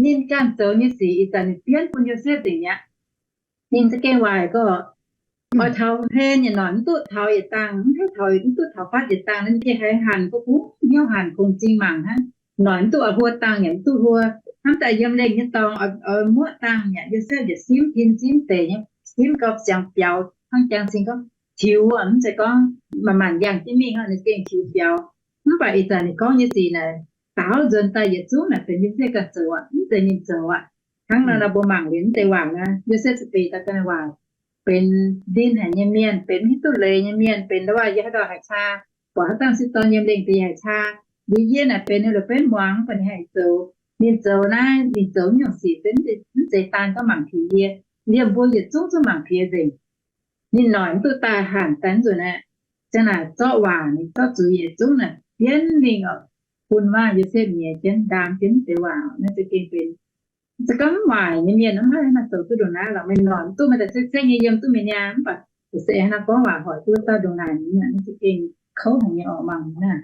ninh ganh zoux nyei sic ih zanc ninh bienv bun Yosepv nzengc mi'aqv. Ninh za'gengh waaic gorqv, oix taux hlen yaac noic mv duqv taux yietc dangh, mv haih taux, mv duqv taux fatv yietc dangh, ninh gengh haiz hanc, bun hnyouv hanc kungx zingh mangc hnangv. Noic mv duqv, oix hluo dangh yaac mv duqv hluo. Hnamv daaih yiem lengh nyei dorngx oix muoqv dangh yaac Yosepv yaac simv tin simv deic nyei, simv gau ziangx biaux hnangv jangx cing gorngv tiux, mv zeiz gorngv maanc maanc yangh jienv mingh, ninh gengh tiux biaux. Mv baac ih zanc ninh gorngv nyei sic naaic, daaux nzuonx daaih yietc zungv naaic benx Yosepv ganh zoux aqv, mv zeiz ninh zoux aqv. Hnangv nor nor mbuo mangc liuz mv deix waac nor, Yosepv za'gengh daaih ganh waac benx ndin haic nyei mienh, benx mv hiuv duqv leiz nyei mienh, benx ndau wuov yie haaix dauh haiz caa, buatc haaix dauh sieqv dorn yiem lengh deix haiz caa. Liuz yie naaic benx ninh la'benv muangx, mv baac ninh haih zoux. Ninh zoux naaiv, ninh zoux nyungc sic se mv zeiz daan gorngv mangc piex yie, liemh mbuo yietc zungv zungv mangc piex nzengc. Ninh noic mv duqv daaih hanc daaih nzunc aeqv, ziang naaic zorqv waac, ninh zorqv zuiz yietc zungv naaic bienv mingh oc, bun maah Yosepv nyiex jienv ndaam jienv deix waac. Naaiv za'gengh benx, se gorngv mv waaic nyei mienh mv haih hnangv naaiv zoux duqv ndongc naaiv lorqc. Meih noic mv duqv, meih daaih ceng-ceng nyei yiem duqv meih niaa, mv baac se hnangv naaiv gorngv waac hoic duqv dauh ndongc naaic nyei, naaiv za'gengh kouv haic nyei oc, mangc naaiv.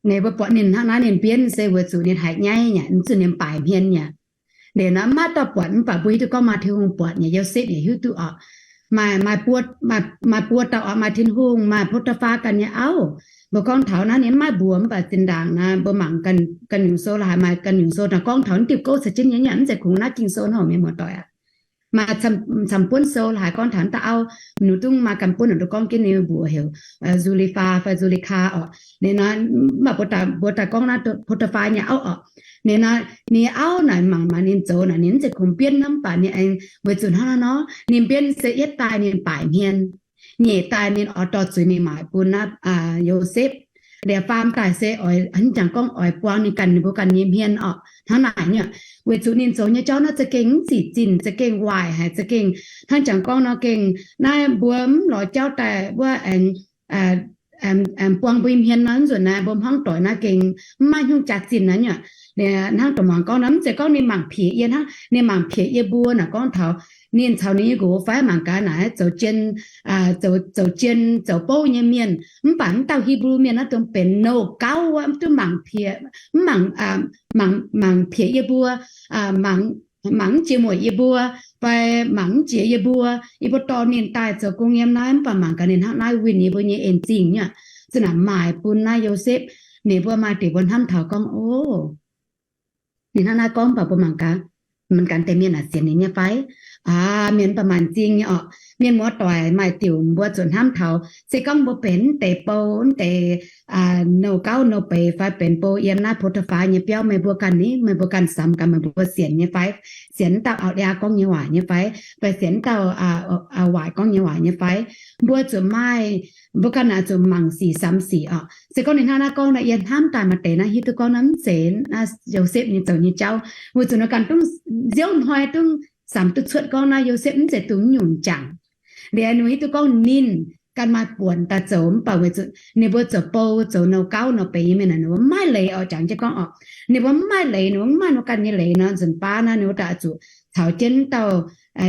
Ninh mbuo buatc ninh hnangv naaiv ninh bienv se weic zuqc ninh haiz nyaiv nyei, mv zuqc ninh baaic hmien nyei. Liuz naaiv maiv dauh buatc, mv baac mbuo hiuv duqv gorngv maaih Tin-Hungh buatc nyei. Yosepv yaac hiuv duqv oc. Maaih, maaih buo dauh oc, maaih Tin-Hungh, maaih Potiphar ganh nyei auv. Mbuo gorngv taux naaiv ninh mv maaih mbuox, mv baac zinh ndaangc naaiv mbuo mangc ganh nyungc sou la'haiz, maaih ganh nyungc sou naaiv gorngv taux naaiv diuh gouv caux jienv nyei, mv zeiz kungx naaiv Ging-Sou nor, mienh muoz-doic aac. Maaih camv-camv buonv sou la'haiz gorngv taux naaiv dauh auv, ninh zungv maaih ganh buonv ninh gorngv jienv ninh mbuox heuc Zulifa fai Zulikaa oc. Ninh nor, mv baac mbuo daaih gorngv naaiv Potiphar nyei auv oc. Ninh nor, ninh auv naaic mangc, mangc ninh zoux naaic, ninh mv zeiz kungx bienv hnangv, mv baac ninh aengx weic zuqc hnangv naaiv nor, ninh bienv se yietv daaih ninh baaic hmien, nyeic daaih ninh oix dorh zuiz mingh maaic bun naaiv Yosepv. Liuz faam daaih se oix hnangv jangx gorngv oix buang ninh ganh, ninh mbuo ganh nyei hmien oc. Hnangv naaic nyei, weic zuqc ninh zoux nyei jauv naaiv za'gengh mv zic zinh, za'gengh waaic haic, za'gengh hnangv jangx gorngv nor gengh naaiv mbuo mv lorz jauv daaih wuov aengx buang mbuo hmien nor, nzunc naaiv mbuo hmuangv doic naaiv gengh mv maaih hnyouv jaax-zinh naaiv nyei. Hnangv dongh muangx gorngv nor, mv zeiz gorngv ninh mangc piex yie hnangv, ninh mangc piex yie mbuo naaic gorngv taux ninh caux ninh nyei nqox fai mangc gaax naaic zoux jien, zoux jien zoux bouv nyei mienh, mv baac mv dauh Hipv^lu Mienh naaiv dongh benx nouh gauv wuov, mv duqv mangc piex, mv mangc, mangc piex yie mbuo, mangc mv jiex mueic yie mbuo, fai mangc mv jiex yie mbuo. Yie mbuo dorh ninh daaih zoux gong yiem naaiv, mv baac mangc gaax ninh hnangv naaiv winh yie mbuo nyei en-zingh nyei. Zinh naaic maaic bun naaiv Yosepv, ninh mbuo maaih deix mbuo hnamv taux gorngv, o, ninh hnangv naaiv gorngv, mv baac mbuo mangc gaax, mangc gaax deix mienh aah, sienx ninh nyei fai? Aa, mienh mv baac maanc zingh nyei oc. Mienh muoz-doic, maaih diuc mbuo zuqc hnamv taux, se gorngv mbuo benx mv deix bou, mv deix nouh gauv nouh beiz fai benx bou yiem naaiv Potiphar nyei biauv, meih mbuo ganh ni, meih mbuo ganh samx gaax, meih mbuo sienx nyei fai? Sienx dauh auv-lia gorngv nyei waac nyei fai? Fai sienx dauh waaic gorngv nyei waac nyei fai? Mbuo zuqc maaih, mbuo ganh naaic zuqc mangc sic samx sic oc. Se gorngv ninh hnangv naaiv gorngv nor, yie hnamv daaih maaih deix naaiv hiuv duqv gorngv naaiv mv zeiz naaiv Yosepv nyei zoux nyei jauv. Weic zuqc ninh ganh dungv nziouv hnoi dungv samx duqv cuotv gorngv naaiv Yosepv mv zeiz dongh nyungc jangc. Liuz ninh hiuv duqv gorngv ninh ganh maaih buonc daaih zoux, mv baac weic zuqc ninh mbuo zoux bou, zoux nouh gauv nouh beiz nyei mienh, ninh mbuo mv maaih leiz oc. Jangx jienv gorngv oc, ninh mbuo mv maaih leiz, ninh mbuo mv maaih ninh mbuo ganh nyei leiz nor, nzunc baav naaiv ninh mbuo daaih zuqc caux jienv dauh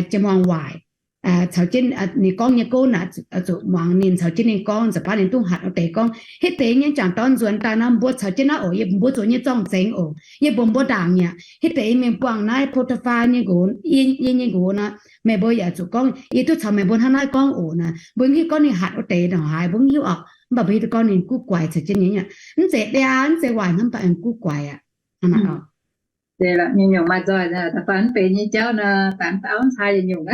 jiex muangh waaic. caux jienv ninh gorngv nyei gouv naaic, zuqc muangx ninh caux jienv ninh gorngv, nza'hmien ninh duqv hatc wuov deix gorngv, hitv deix nyei jangc dorn nzuonx daaih nor, mbuo caux jienv naaiv oc, yie mbuo zoux nyei zorng-zengx oc, yie mbuo mbuo ndaangc mi'aqv. Hitv deix mingh buangh naaiv Potiphar nyei nqox, yie nyei nqox nor, meih mbuo yaac zuqc gorngv, yie duqv caux meih mbuo hnangv naaiv gorngv oc naaic. Mbuo hiuv gorngv ninh hatc wuov deix ndongc haaix, mbuo hiuv oc, mv baac mbuo hiuv duqv gorngv ninh guv guaix caux jienv nyei. Mv zeiz biaa, mv zeiz waaic hnangv, mv baac ninh guv guaix aqv. Nyungc-nyungc maaih nzoih, da'faanh mv benx nyei jauv nor, da'faanh mv auv caa nyungc-nyungc.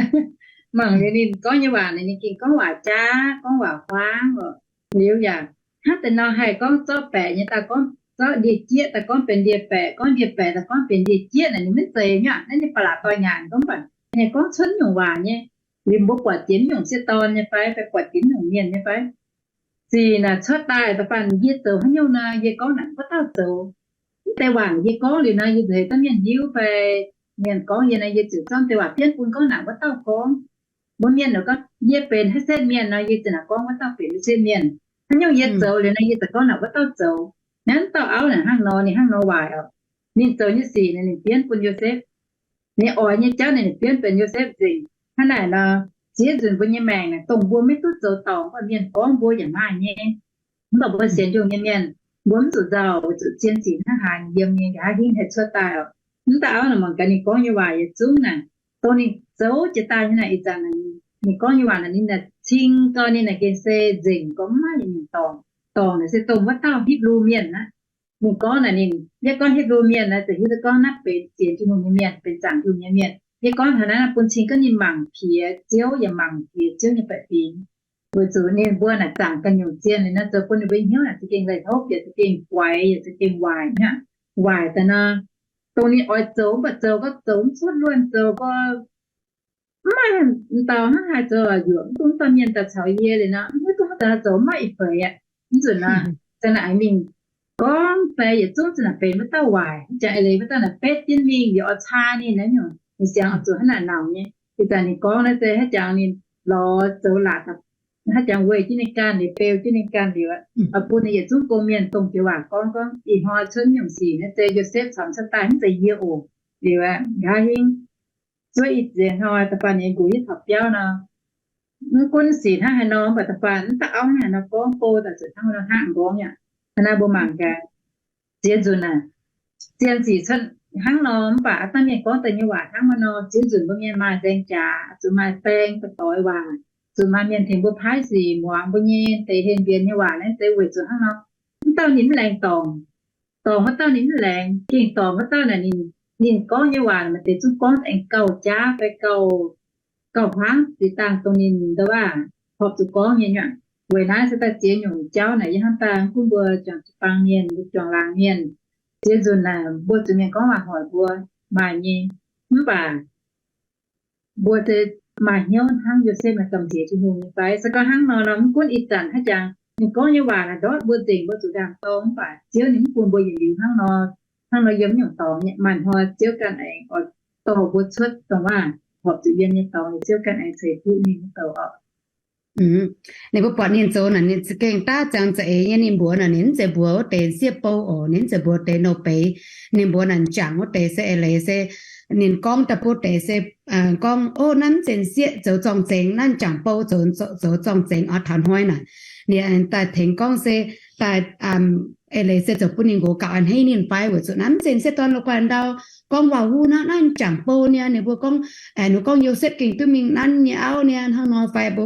Mangc liuz ninh gorngv nyei waac, ninh gengh gorngv waac jaav, gorngv waac huaang oc. Liuz yaac hnangv deix nor haih gorngv zorqv baeqc nyei daaih gorngv, zorqv ndie-jieqv daaih gorngv benx ndie-baeqc, gorngv ndie-baeqc daaih gorngv benx ndie-jieqv naaic, ninh maiv zeiz nyei aqv. Naaiv ninh ba'laqc doix-nyanc gorngv baac ninh gorngv cuotv nyungc waac nyei. Liuz mbuo buatc jiex nyungc sieqv dorn nyei fai, fai buatc jiex nyungc mienh nyei fai? Sic naaic cuotv daaih da'faanh yie zoux haaix nyungc nor, yie gorngv naaic wuov dauh zoux. Mv deix waac yie gorngv liuz nor, yie nzueic dangh mienh hiuv fai mienh gorngv yie nor, yie ziouc zorqv deix waac bienv bun gorngv naaic wuov dauh gorngv. Mbuo mienh nor gorngv yie benx haaix setv mienh nor, yie ziouc naaic gorngv wuov dauh benx haaix setv mienh. Haaix nyungc yie zoux liuz nor, yie ziouc gorngv naaic wuov dauh zoux. Naaiv dauh auv naaic hnangv nor, ninh hnangv nor waaic oc. Ninh zoux nyei sic naaic ninh bienv bun Yosepv. Ninh oix nyei jauv naaic ninh bienv benx Yosepv nzengc. Hnangv naaic nor, ziex nzunc mbuo nyei maengc naaic dongh mbuo maiv duqv zoux dorngc, mv baac mienh gorngv mbuo yaac maaih nyei. Mv baac mbuo sienx Tin-Hungh nyei mienh, mbuo mv zuqc nzauh weic zuqc zien sic hnangv haaix yiem nyei nqa'haav hingv haih cuotv daaih oc. Mv dauh auv naaic mangc gaax ninh gorngv nyei waac yietc zungv naaic, dongh ninh zoux jiex daaih nyei naaic, ih zanc ninh gorngv nyei waac naaic ninh naaic cing gau ninh naaic gengh se nzengc gorngv mv maaih yietc nyungc dorngc. Dorngc naaic se dongh wuov dauh Hipv^lu Mienh aqv. Ninh gorngv naaic ninh, yie gorngv Hipv^lu Mienh naaic ziouc hiuv duqv gorngv naaiv benx sienx Tin-Hungh nyei mienh, benx zaangc Tin-Hungh nyei mienh. Yie gorngv taux naaiv bun cing gorngv ninh mangc piex Ziouv yaac mangc piex Ziouv nyei baeqc fingx. Weic zuqc ninh mbuo naaic zaangc ganh nyungc zien liuz naaiv zoux bun ninh mbuo hnyouv naaic za'gengh laih hlopv yaac za'gengh guaix yaac za'gengh waaic aqv. Waaic daaih nor, dongh ninh oix zoux mv baac zoux gau zoux mv cuotv luonh, zoux gau mv maaih dauh hnangv haaix zoux yuoqc mv duqv mv dauh mienh daaih caux yie liuz nor, mv hiuv duqv haaix zoux mv maaih ih feix aqv. Mv nzunc nor, za'naaic mingh gorngv fai yietc zungv za'naaic benx wuov dauh waaic. Jangx eix leiz wuov dauh naaic betv jienv mingh liuz oix caa ninh naaiv nyungc, ninh siangx oix zuqc hnangv naaic nauc nyei. Ih zanc ninh gorngv naaiv se hnangv jangx ninh lorz zoux laac, hnangv jangx weih jienv ninh ganh liuz, beu jienv ninh ganh liuz aqv, oix bun ninh yietc zungv go mienh dongh jiex waac gorngv, gorngv ih hnoi cuotv nyungc sic naaiv se Yosepv caux cuotv daaih, mv zeiz yie oc. Liuz aqv, nqa'haav hingv zuov ih ziex hnoi da'faanh ninh nqox hiuv taux biauv nor, mv gunv sic hnangv haaix nor, mv baac da'faanh mv dauh auv hnangv haaix nor gorngv, go daaih zuqc hnangv nor hnangv m'nqorngv aqv. Hnangv naaiv mbuo mangc gaax, ziex nzunc naaic, zien sic cuotv hnangv nor, mv baac aav dangh mienh gorngv daaih nyei waac hnangv nor, ziex nzunc mbuo mienh maaih nzaeng jaax, zuqc maaih baeng ba'doix waac, zuqc maaih mienh tengx mbuo paaiv sic muangx mbuo nyei deix hlen mbienx nyei waac naaiv se weic zuqc hnangv nor, mv dauh ninh mv laengz dorngc. Dorngc wuov dauh ninh mv laengz, gengh dorngc wuov dauh naaic ninh, ninh gorngv nyei waac maaih deix zungv gorngv aengx gauh jaav fai gauh, gauh hmuangv ziex dangh dongh ninh ndau waac horpc zuqc gorngv nyei nyuoqc. Weic naaiv se daaih ziex nyungc jauv naaic yie hnamv daaih mv gunv mbuo juangc jiu-baang mienh, mbuo juangc laangz mienh, ziex nzunc naaic mbuo zuqc mienh gorngv waac hoic mbuo maaih nyei, mv baac mbuo se maaih hnyouv hnangv Yosepv naaic gamh nziex Tin-Hungh nyei fai? Se gorngv hnangv nor nor, mv gunv ih zanc hnangv jangx ninh gorngv nyei waac naaic ndortv mbuo nzengc, mbuo zuqc ndaangc dorng, mv baac Ziouv ninh mv bun mbuo yietc liuz hnangv nor. Hnangv nor yiem nyungc dorngx nyei, maaih hnoi Ziouv ganh aengx oix dorh mbuo cuotv dongh waac horpc zuqc yiem nyei dorngx, Ziouv ganh aengx ceix fuqv ninh nyei douc oc. Ninh mbuo buatc ninh zoux naaic, ninh za'gengh daav ziangx za'eix nyei. Ninh mbuox naaic, ninh mv zeiz mbuox wuov deix sieqv bou oc, ninh mv zeiz mbuox deix nouh beiz. Ninh mbuox naaic m'jangc wuov deix se eix leiz se ninh gorngv daaih bun deix se gorngv, o, naaiv mv zeiz sieqv zoux zorng-zengx, naaiv m'jangc bou zoux, zoux zorng-zengx oc. Taux hnoi naaic, ninh daaih tengx gorngv se daaih eix leiz se zoux bun ninh nqox gauh a'hneiv ninh fai, weic zuqc naaiv mv zeiz sieqv dorn la'guaih ndau gorngv waac-huv hnangv. Naaiv m'jangc bou niaa. Ninh mbuo gorngv, ninh gorngv Yosepv gengh duqv mingh nanv nyei auv niaa, hnangv nor fai mbuo,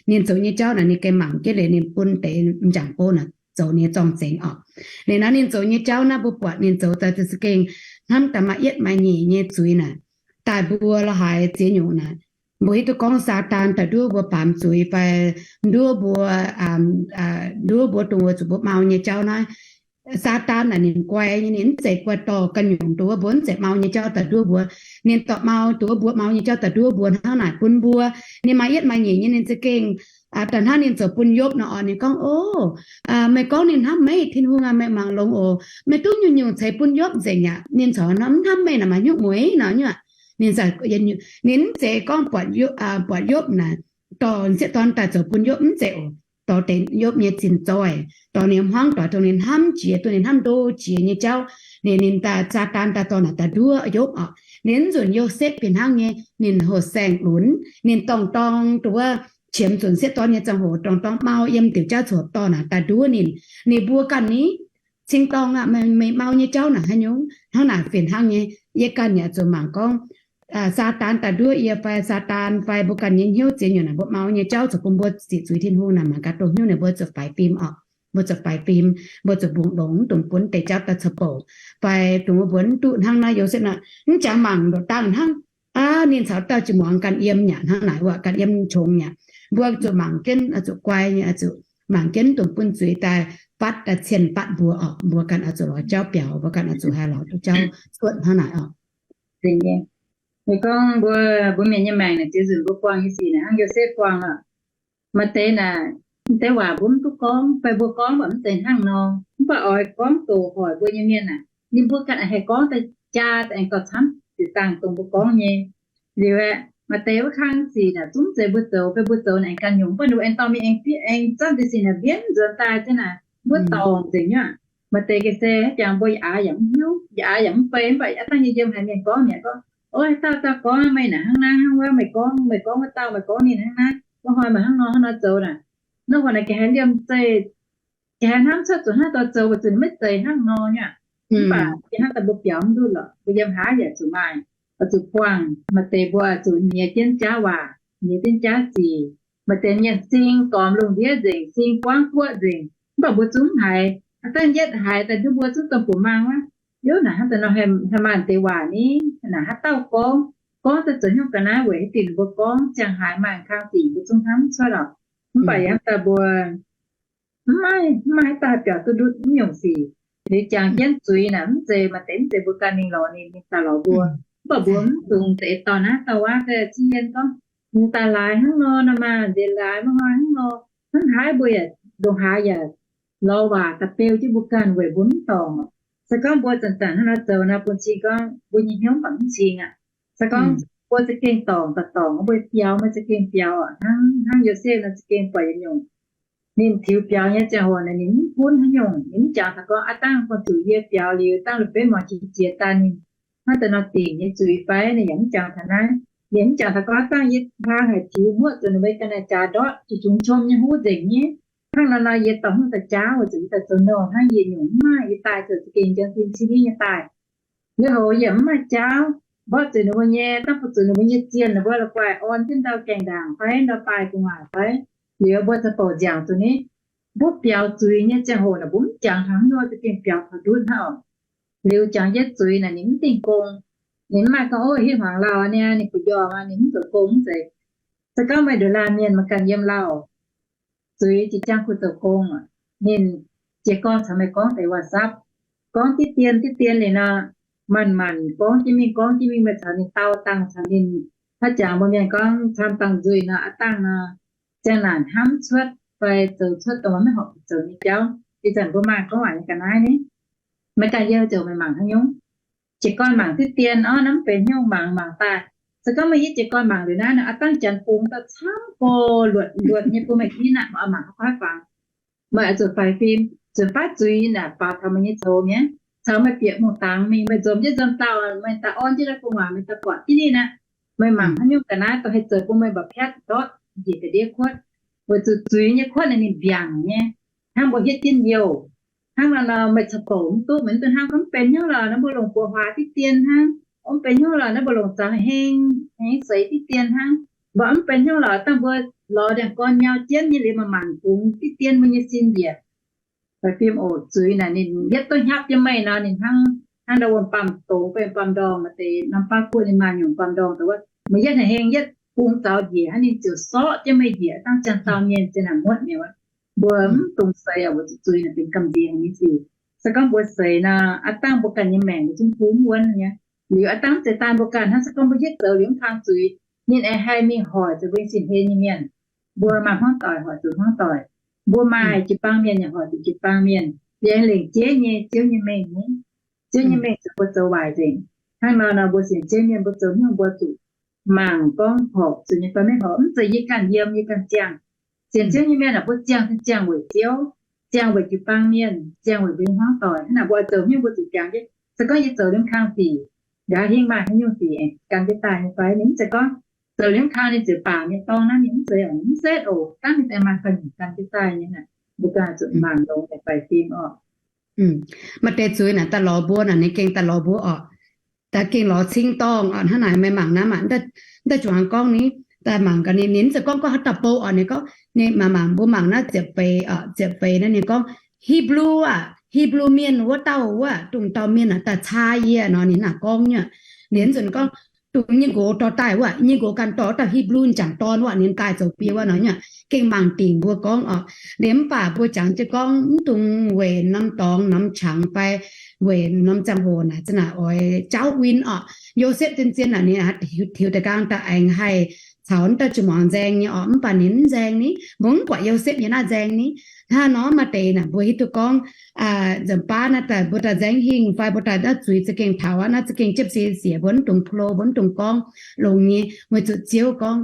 ninh zoux nyei jauv naaic ninh gengh mangc jienv liuz ninh bun deix m'jangc bou naaic zoux ninh nyei zorng-zengx oc. Liuz naaiv ninh zoux nyei jauv naaiv mbuo buatc ninh zoux daaih za'gengh hnamv daaih maaih yietv maaih nyeic nyei zuiz naaic. Daaih mbuo la'haaix ziex nyungc naaic, mbuo hiuv duqv gorngv Saadaan daaih nduov mbuo baamz zuiz fai nduov mbuo, nduov mbuo dongh wuov zuqc mbuo mau nyei jauv naaiv. Saadaan naaic ninh guai nyei, ninh mv zeiz guai dorh ganh nyungc dongh wuov mbuo mv zeiz mau nyei jauv daaih nduov mbuo. Ninh dorh mau dongh wuov mbuo mau nyei jauv daaih nduov mbuo hnangv naaic bun mbuo. Ninh maaih yietv maaih nyeic nyei, ninh za'gengh daaih hnangv ninh zoux bun Yopv nor oc. Ninh gorngv, o, meih gorngv ninh hnamv meih, Tin-Hungh aac, meih mangc longx oc. Meih duqv nyungc-nyungc ceix bun Yopv nzengc aqv. Ninh corc nor mv hnamv meih naaic maaih nyungc mueiz nor nyuoqc. Ninh, ninh mv zeiz gorngv buatc Yopv naaic, dorh sieqv dorn daaih zoux bun Yopv, mv zeiz oc. Dorh deix Yopv nyei zinh-zoih, dorh ninh hmuangv doic, dongh ninh hnamv jiex, dongh ninh hnamv ndo jiex nyei jauv, ninh, ninh daaih, Saadaan daaih dorh naaic daaih nduov Yopv oc. Ninh nzunc Yosepv fih hnangv nyei, ninh hoqc saeng-lunx, ninh dorngh dorng duqv wuov qiemx nzunc sieqv dorn nyei ziangh hoc, dorngh dorng mau yiem diuc jauv coc dorh naaic daaih nduov ninh. Ninh mbuo ganh ni, cing-dorngh aqv, meih mau nyei jauv naaic haaix nyungc? Hnangv naaic fih hnangv nyei. Yie ganh yaac zuqc mangc gorngv Saadaan daaih nduov yie fai Saadaan fai mbuo ganh nyei hnyouv ziex nyungc naaic, mbuo mau nyei jauv zoux bun mbuo ziqc zuiz Tin-Hungh naaic mangc gaax dongh hnyouv naaic mbuo zuqc faix fim oc. Mbuo zuqc faix fim, mbuo zuqc mbungh longx, mv dungx bun deix jauv daaih caux bouc. Fai dongh mbuo mbuo mv duqv hnangv naaiv Yosepv naaic, mv jangx mangc ndoqc dangh hnangv. Aav, ninh caux dauh jiex muangx ganh yiem nyaqc hnangv naaic, wuov ganh yiem qongx nyaqc. Mbuo zuqc mangc jienv, zuqc guai nyei, zuqc mangc jienv, mv dungx bun zuiz daaih fatv, daaih cien fatv mbuo oc. Mbuo ganh oix zuqc lorz jauv biaux, mbuo ganh oix zuqc haih lorz duqv jauv cuotv hnangv naaic oc. Gorngv mbuo, mbuo mienh nyei maengc naaic, ziex nzunc mbuo buangh nyei sic naaic hnangv Yosepv buangh oc. Maaih deix naaic, maaih deix waac mbuo mv duqv gorngv, fai mbuo gorngv mv baac mv zeiz hnangv nor. Mv baac oix gorngv doqc hoic mbuo nyei mienh aah, ninh mbuo ganh haih gorngv daaih jaa daaih aengx gauh camv ziepc dangh dongh mbuo gorngv nyei. Liuz aeqv, maaih deix wuov kang sic naaic zungv zeiz mbuo zoux, fai mbuo zoux naaic aengx ganh nyungc, mv baac ninh mbuo aengx dorh mingh aengx, aengx zanv deix sic naaic mbienv nzuonx daaih jienv naaic, mbuo dorngc nzengc nyei aqv. Maaih deix ga'sie haaix jangx mbuo yaac aav yaac mv hiuv, yaav aav yaac mv bei, mv baac aav dangh nyei yiem haiz mienh gorngv mi'aqv, gorngv, Ov, haaix dauh dauh gorngv meih naaic hnangv naaiv, hnangv wuov meih gorngv, meih gorngv wuov dauh, meih gorngv ninh hnangv naaiv, wuov hnoi meih hnangv nor hnangv nor zoux naaic. Nor wuov naaic ga'haaix liemh zeih, ga'haaix hnamv cuotv zuqc hnangv dorh zoux, weic zuqc ninh maiv zeiz hnangv nor nyei aqv. Mv baac yie hnangv daaih mbuo biaux mv ndutv lorqc, mbuo yiem haaix yaac zuqc maaih, oix zuqc buangh. Maaih deix mbuo zuqc nyiex jienv jaav waac, nyiex jienv jaav sic. Maaih deix mienh sing gormx lungh ndiev nzengc, sing buangv guoqv nzengc, mv baac mbuo zungv mv haiz. Aav dangh yietv haiz daaih nduov mbuo zungv dongh buoz-maang wuov, Yov, naaic hnangv daaih nor haih maaih deix waac ni? Naaic haaix dauh gorngv? Gorngv daaih zoux hnyouv ga'naaiv weic haaix diuc ninh mbuo gorngv? Ziangh haaix maaih kang sic mbuo zungv hnamv cuotv lorqc. Mv baac yaac hnangv daaih mbuo mv maaih, mv maaih haaix dauh haih biaux duqv ndutv mv nyungc sic. Liuz jangx jienv zuiz naaic mv zeiz maaih deix, mv zeiz mbuo ganh mingh lorz ninh, ninh daaih lorz mbuo. Mv baac mbuo mv dungx zeix dorh naaiv dorh wuov daaih ziex yienh gorngv, Ninh daaih laaix hnangv nor nor maah, nziex laaix maiv hnoi hnangv nor. Hnangv haaix mbuo yaac ndongc haaix yaac lorz waac da'beu jienv mbuo ganh weic mbuo mv dorngc. Se gorngv mbuo zanc-zanc hnangv nor zoux nor, bun cing gorngv mbuo nyei hnyouv mv baac mv cing aqv. Se gorngv mbuo za'gengh dorngc daaih dorngc, mbuo biaux mbuo za'gengh biaux oc. Hnangv, hnangv Yosepv nor za'gengh buatc yietc nyungc. Ninh tiux biaux nyei ziangh hoc naaic ninh mv gunv haaix nyungc, ninh mv jangx taux gorngv, Aav dangh gorngv zuqc yie biaux liuz dangh la'benv muangx jiex jiex daaih ninh hnangv daaih nor dingc nyei zuiz fai? Ninh yaac mv jangx taux naaiv. Ninh mv jangx taux gorngv, Aav dangh yie hlang haic tiux muoqv zuqc ninh mbuo ga'naaiv jaax ndortv, zuqc qongx qom nyei huv nzengc nyei. Hnangv nor nor yie dorh hnyouv daaih jaav weic zuqc yie daaih zoux nouh hnangv, yie nyungc mv maaih, yie daaih zoux za'gengh njang sin cin nyei daaih. Liuz hoc yie mv maaih jauv, mborqv zuqc ninh mbuo nyei, dangh bun zuqc ninh mbuo nyei zienh, ninh mbuo la'guaih orn jienv ndau gaengh ndaangc fai ndau baaih gu'nguaaic fai, liuz mbuo za'gengh bouc nziangc zuqc ni. Mbuo biaux zuiz nyei ziangh hoc naaic mbuo mv jangx taux haaix nyungc, za'gengh biaux taux ndutv hnangv oc. Liuz jangx jienv zuiz naaic ninh mv dingh gong. Ninh mv maaih gorngv, Ov, hitv hmuangx lauh niaa, ninh gu'nguaaic njormh aqv, ninh mv zoux gong mv zeiz. Se gorngv meih nduqc laanh mienh, meih ganh yiem lauh, zuiz jiex jaang kuh zoux gong, ninh jiez gorn caux meih gorngv deix waac-sapv, gorngv diqv dien diqv dien liuz nor, manc-manc gorngv jienv mingh, gorngv jienv mingh, meih caux ninh dau dangh caux ninh, haaix jangx mbuo mienh gorngv camv dangh nzuih nor, aav dangh nor, ziang naanc hnamv cuotv fai zoux cuotv dongh maiv horpc zoux nyei jauv. Ih zanc mbuo maaih gorngv waac nyei ga'naaiv ni. Meih ganh yiem ziouc meih mangc haaix nyungc? Jiez gorn mangc diqv dien orv, naaiv mv benx hnyouv, mangc mangc daaih. Se gorngv meih yietv jiez gorn mangc liuz naaiv nor, aav dangh janx bungx daaih camv gorx luotc luotc nyei bun meih ginv aqv, mangc mangc haaix gorngv haaix fangx. Meih oix zuqc faix fim, zuqc baav zuiz naaic baaux taux meih nyei coux mi'aqv, caux meih bieqc mungh dangx mingh, meih nzomz jienv nzomz dauh, meih daaih orn jienv naaiv gu'nguaaic, meih daaih buatc jienv ninh aqv. Meih mangc haaix nyungc ga'naaiv dongh haih zoux bun meih mba'piatv ndortv njiec ga'ndiev kuotv. Weic zuqc zuiz nyei kuotv naaic ninh mbiaangc nyei, hnangv mbuo hietv jienv youh. Hnangv nor nor meih caux bouc mv duqv, meih mv duqv hnamv gorngv mv benx hnyouv lorqc, naaiv mbuo longc buoz huaax diqv dien hnangv. Mv benx hnyouv lorqc, naaiv mbuo longc zaux heng heng seix diqv dien hnangv. Mv baac mv benx hnyouv lorqc, dangh mbuo lorz ndiangx-gorn nyau jienv nyei liuz, manc-manc bungx diqv dien mbuo nyei sin njiec. Faix fim oc, zuiz naaic ninh yietv duqv hnyapv jienv meih nor, ninh hnangv, hnangv ndau wuom-baamh dongz, baamh ndorngh, maaih deix norm baav guoqv ninh maaih nyungc baamh ndorngh, dongh wuov meih yietv haiz heng yietv bungx zaux njiec hnangv, ninh ziouc sorqv jienv meih njiec, dangh ziangh dauh mienh zinh naaic muotv mi'aqv. Mbuo mv dungx seix oc, weic zuqc zuiz naaic benx gamh nziex nyei sic. Se gorngv mbuo seix nor, aav dangh mbuo ganh nyei maengc mbuo zungv kuv mv wuonv nyei. Liuz aav dangh zeiz daan mbuo ganh hnangv, se gorngv mbuo yietv zoux liuz mv kang zuiz, ninh aengx haih mingh hoic zuqc mbuo nyei sin-hlen nyei mienh. Mbuo maaih hmuangv doic hoic zuqc hmuangv doic, mbuo maaih jiu-baang mienh yaac hoic zuqc jiu-baang mienh, liuz aengx lengc jeiv nyei Ziouv nyei mengh ni. Ziouv nyei mengh zoux mbuo zoux waaic nzengc. Hnangv nor nor mbuo sienx Ziouv mienh mbuo zoux hnyouv mbuo zuqc mangc gorngv horpc zuqc nyei fai maiv horpc. Mv zeiz yie ganh yiem yie ganh ziangh. Sienx Ziouv nyei mienh aah, mbuo ziangh se ziangh weic Ziouv, ziangh weic jiu-baang mienh, ziangh weic mbuo nyei hmuangv doic. Hnangv naaic mbuo oix zoux hnyouv mbuo zuqc jangx jienv. Se gorngv yie zoux liemh kang sic, nqa'haav hingv maaih haaix nyungc sic aengx gan jienv daaih nyei fai? Ninh mv zeiz gorngv zoux liuz mv kang ninh ziouc baangc nyei dorngx naaiv, ninh mv zeiz, mv zeiz oc. Dangv ninh aengx maaih fai nyungc gan jienv daaih nyei naaic, mbuo ganh zuqc mangc longx nyei faix-fim oc. Maaih deix zuiz naaic daaih lorz mbuo naaic, ninh gengh daaih lorz mbuo oc. Daaih gengh lorz cing-dorngh oc. Hnangv naaic meih mangc naaiv maah, daaih juangc gorngv ni, daaih mangc gaax ninh, ninh mv zeiz gorngv gorngv haaix dauh bou oc. Ninh gorngv, ninh mangc mangc, mbuo mangc naaiv ziepc feix, ziepc feix naaiv ninh gorngv, Hipv^lu aah, Hipv^lu Mienh wuov dauh wuov, dongh dauh mienh aah, daaih caa yie nor, ninh naaic gorngv nyei. Liuz nzunc gorngv, dongh nyei nqox dorh daaih wuov, nyei nqox ganh dorh wuov dauh Hipv^lu jangc dorn wuov, ninh daaih zoux biei wuov nor nyei. Gengh mangc dingc mbuo gorngv oc. Liuz mv baac mbuo jangx jienv gorngv mv dungx weic norm dorngx norm qangx fai weic norm ziangh hoc naaic za'naaic oix jaauv win oc. Yosepv zien-zien naaic ninh tiux deix nqaang daaih aengx haih caux wuov dauh jiex muangx nzaeng nyei oc. Mv baac ninh mv nzaeng ni, mbuo mv buatc Yosepv nyei naaiv nzaeng ni. Hnangv nor maaih deix naaic mbuo hiuv duqv gorngv nzunc baav naaiv daaih mbuo daaih nzaeng hingh fai mbuo daaih naaiv zuiz za'gengh taux aqv, naaiv za'gengh jiepv sie siec, mbuo mv dungx plo, mbuo mv dungx gorngv longx nyei, weic zuqc Ziouv gorngv,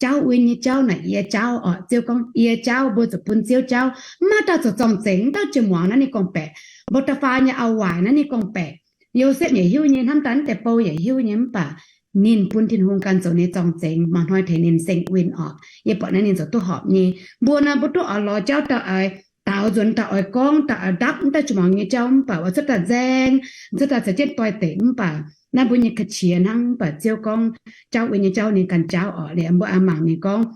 jaauv win nyei jauv naaic yie jaauv oc. Ziouv gorngv, yie jaauv, mbuo zuqc bun Ziouv jaauv. Mv maaih dauh zoux zorng-zengx, dauh jiex muangx naaiv ninh gorngv-baeqc, Mbotafaa nyei auv-waaic naaiv ninh gorngv-baeqc. Yosepv yaac hiuv nyei, hnamv daaih naaiv deix bou yaac hiuv nyei, mv baac ninh bun Tin-Hungh ganh zoux nyei zorng-zengx, maaih hnoi tengx ninh seng win oc. Yie buatc naaiv ninh zoux duqv horpc nyei. Mbuo nor mbuo duqv oix lorz jauv daaih oix daaux nzuonx daaih oix gorngv daaih oix ndapv mv dauh jiex muangx nyei jauv, mv baac oix cuotv daaih nzaeng, cuotv daaih caux jienv doix-dekc, mv baac naaiv mbuo nyei ga'qiex hnangv. Mv baac Ziouv gorngv, jaauv win nyei jauv ninh ganh jaauv oc. Liuz mbuo aengx mangc ninh gorngv,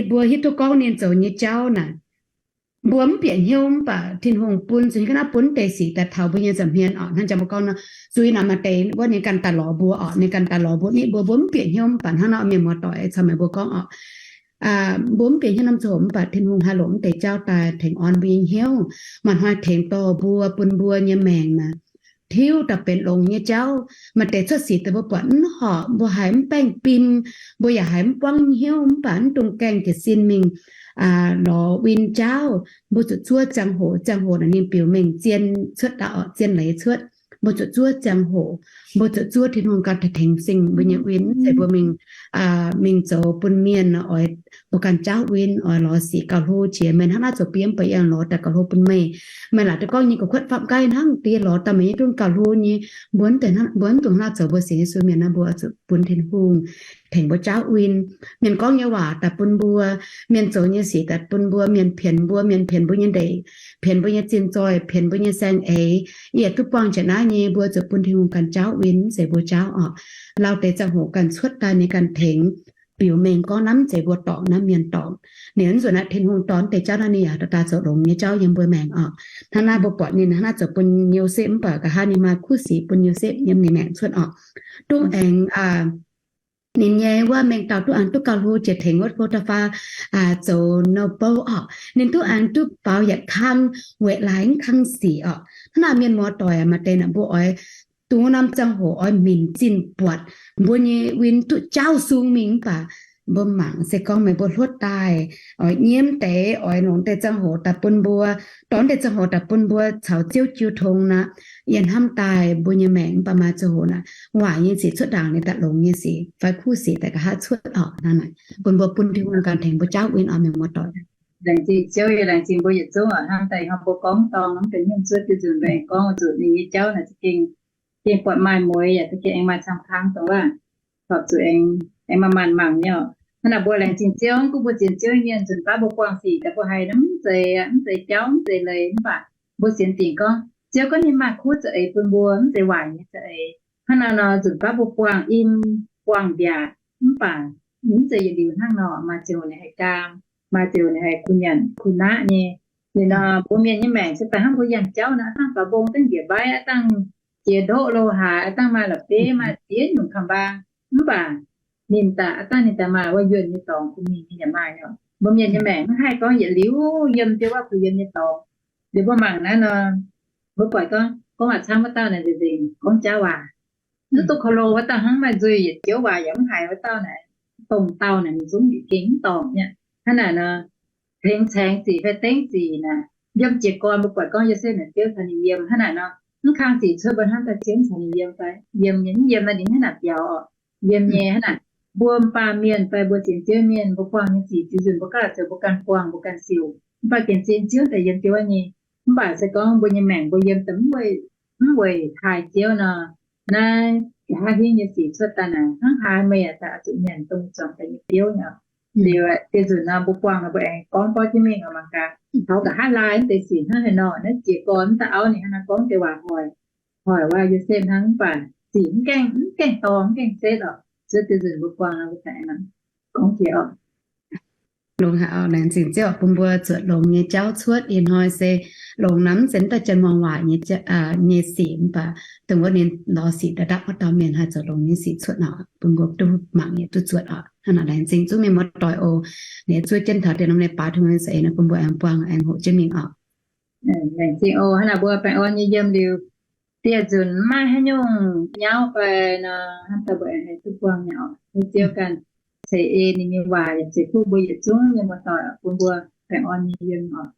mbuo hiuv duqv gorngv ninh zoux nyei jauv naaic, mbuo mv bieqc hnyouv, mv baac Tin-Hungh bun zuiz ga'naaiv bun deix sic daaih taux mbuo nyei nza'hmien oc. Hnangv jang mbuo gorngv nor, zuiz naaic maaih deix wuov ninh ganh daaih lorz mbuo oc, ninh ganh daaih lorz mbuo, mv baac mbuo mv bieqc hnyouv. Mv baac hnangv nor mienh muoz-doic caux meih mbuo gorngv oc, mbuo mv bieqc hnyouv norm ziangh hoc, mv baac Tin-Hungh haih longc mv deix jauv daaih tengx orn mbuo nyei hnyouv. Maaih hnoi tengx dorh mbuo, bun mbuo nyei maengc naaic tiuv daaih benx longx nyei jauv. Maaih deix cuotv sic daaih mbuo buatc mv horpc, mbuo haiz mv baengh bim, mbuo yaac haiz mv buangv hnyouv, mv baac mv dungx gaengh jiez sin mingh lorz win jauv. Mbuo zuqc zuov ziangh hoc, ziangh hoc naaic ninh biux mengh zien cuotv daaih oc, zien leiz cuotv. Mbuo zuqc zuov ziangh hoc, mbuo zuqc zuov Tin-Hungh ganh tengx sing mbuo nyei win, mv zeiz mbuo mingh mingh zoux bun mienh oix mbuo ganh jaauv win, oix lorz sic gauh hlo jiex. Meih hnangv naaiv zoux biei mv baac yie lorz daaih gauh hlo bun meih. Meih laaic duqv gorngv nyei ga'kuotv fapv nqaiv hnangv, diex lorz daaih meih nyei duqv gauh hlo nyei. Mbuo mv dungx hnangv zoux mbuo sienx Yesu mienh naaiv, mbuo zuqc bun Tin-Hungh tengx mbuo jaauv win. Mienh gorngv nyei waac daaih bun mbuo, mienh zoux nyei sic daaih bun mbuo, mienh pienx mbuo, mienh pienx mbuo nyei ndeic, pienx mbuo nyei zinh zoih, pienx mbuo nyei saeng-eix, yie duqv buangh jiex naaiv nyei, mbuo zuqc bun Tin-Hungh ganh jaauv win, mv zeiz mbuo jaauv oc. Lauh deix ziangh hoc ganh cuotv daaih ninh ganh tengx biux mengh gorngv naaiv mv zeiz mbuo dorngc, naaiv mienh dorngc. Liuz nzunc naaiv Tin-Hungh dorh deix jauv naaiv ninh yaac daaih zoux longx nyei jauv yiem mbuo maengc oc. Hnangv naaiv mbuo buatc ninh hnangv naaiv zoux bun Yosepv mv baac nqa'haav ninh maaih kuv sic bun Yosepv yiem ninh maengc cuotv oc. Duqv aengx ninh nyei wuov mengh dauh duqv aengx duqv gauh hlo jiex tengx wuov Potiphaa zoux nouh bou oc. Ninh duqv aengx duqv faaux yietc kang weic laaix kang sic oc. Hnangv naaic mienh muoz-doic maaih deix naaic mbuo oix dungx norm ziangh hoc oix minc zinh buatc mbuo nyei win duqv jaauv sung mingh mv baac mbuo mangc se gorngv meih mbuo hluotv daaih oix nyiemv deix, oix longc deix ziangh hoc daaih bun mbuo, dorh deix ziangh hoc daaih bun mbuo caux Ziouv jiu tong naaic, yie hnamv daaih mbuo nyei maengc mv baac maaih ziangh hoc naaic waaic nyei sic cuotv ndaangc ninh daaih longx nyei sic fai kuv sic daaih nqa'haav cuotv oc. Hnangv naaic bun mbuo bun Tin-Hungh ganh tengx mbuo jaauv win oc mienh muoz-doic. Laengz zingh Ziouv, yie laengz zingh mbuo yietc zungv oc. Hnangv daaih hnangv mbuo gorngv dorngh hnangv deix nyungc cuotv diuh nzunc mbuo aengx gorngv zuqc ninh nyei jauv naaic za'gengh, gengh buatc maaih mueiz yaac za'gengh aengx maaih camv kangv dongh waac horpc zuqc aengx, aengx maaih maanc mangc nyei oc. Hnangv naaic mbuo laengz zingh Ziouv, gunv mbuo sienx Ziouv nyei mienh nzunc baav mbuo buangh sic daaih mbuo haiz nor mv zeiz, mv zeiz jauv, mv zeiz leiz, mv baac mbuo sienx dingc gorngv Ziouv gorngv ninh maaih kuv za'eix bun mbuo, mv zeiz waaic nyei za'eix. Hnangv naaic nor nzunc baav mbuo buangh im, buangh mbiaatc, mv baac mv zeiz yietc liuz hnangv nor, maaih ziangh hoc ninh haih gaam, maaih ziangh hoc ninh haih kuh nyanc kuh naqv nyei. Liuz nor mbuo mienh nyei maengc se daaih hnangv mbuo yangh jauv nor, aav dangh faaux mbong dangh njiec mbaiv, aav dangh jiex ndoqv lo haaix, aav dangh maaih la'bieiv, maaih ziex nyungc kamx mbaang, mv baac ninh daaih, aav dangh ninh daaih maaih wuov yuonh nyei dorngx bun mingh, ninh yaac maaih nor. Mbuo mienh nyei maengc mv haih gorngv yietc liuz yiem jienv wuov kuh yiem nyei dorngx. Liuz mbuo mangc naaiv nor, mbuo buatc gorngv, gorngv waac camv wuov dauh naaic nzengc nzengc gorngv jauv waac, mv duqv ko lo wuov dauh hnangv, maaih nzuih yietc joux waac yaac mv haiz wuov dauh naaic, dongh dauh naaic ninh zungv bieqc gengh mv dorngc nyei. Hnangv naaic nor, tengx caengx zic fai dengv zic naaic, yiem jiez gorn mbuo buatc gorngv Yosepv naaic Ziouv caux ninh yiem. Hnangv naaic nor, mv kang zic cuotv mbuo hnamv daaih Ziouv caux ninh yiem fai? Yiem nyei, mv yiem naaic ninh hnangv naaic biaux oc. Yiem nyei hnangv naaic, mbuo mv baac mienh fai mbuo sienx Ziouv mienh, mbuo buangh nyei sic ziux nzunc mbuo ganh zoux, mbuo ganh buangh, mbuo ganh siouc, mv baac sienx Ziouv daaih yiem jienv wuov nyei. Mv baac se gorngv mbuo nyei maengc mbuo yiem daaih mv weic, mv weic taaih Ziouv nor, Naaiv nqa'haav hingv nyei sic cuotv daaih naaic hnangv haaix meih yaac daaih zuqc nyanc dongh zuangx daaih nyei biouv nyei. Liuz dieh nzunc nor mbuo buangh nor mbuo aengx gorngv borqv jienv mingh oc mangc gaax. Taux nqa'haav laai mv deix sic hnangv haaix nor, naaiv jiez gorn mv daaih auv ninh hnangv naaiv gorngv deix waac hoic, hoic waac Yosepv hnangv, mv baac sic mv gaengh, mv gaengh dorh, mv gaengh setv oc. Zuov dieh nzunc mbuo buangh nor mbuo daaih gorngv jiex oc. Longx haic oc. Laengz zingh Ziouv bun mbuo zuotc longx nyei jauv cuotv. Ih hnoi se longx nor mv zeiz mv daaih janx muangx waac nyei sic, mv baac dongh wuov ninh lorz sic daaih ndapv wuov dauh mienh haih zoux longx nyei sic cuotv oc, bun mbuo duqv mangc yaac duqv zuotc oc. Hnangv naaic laengz zingh zungv mienh muoz-doic oc. Ninh zuov jienv taux dien norm nyei baaix tong se ei nor bun mbuo aengx buangh aengx hoqc jienv mingh oc. Laengz zingh oc. Hnangv naaic mbuo baengh orn nyei yiem liuz, dieh nzunc maiv maaih haaix nyungc nyauv fai nor, hnangv daaih mbuo aengx haih duqv buangh nyei oc. Mbuo Ziouv ganh ceix ei ninh nyei waac yaac ceix fuqv mbuo yietc zungv nyei muoz-doic oc, bun mbuo baengh orn nyei yiem oc.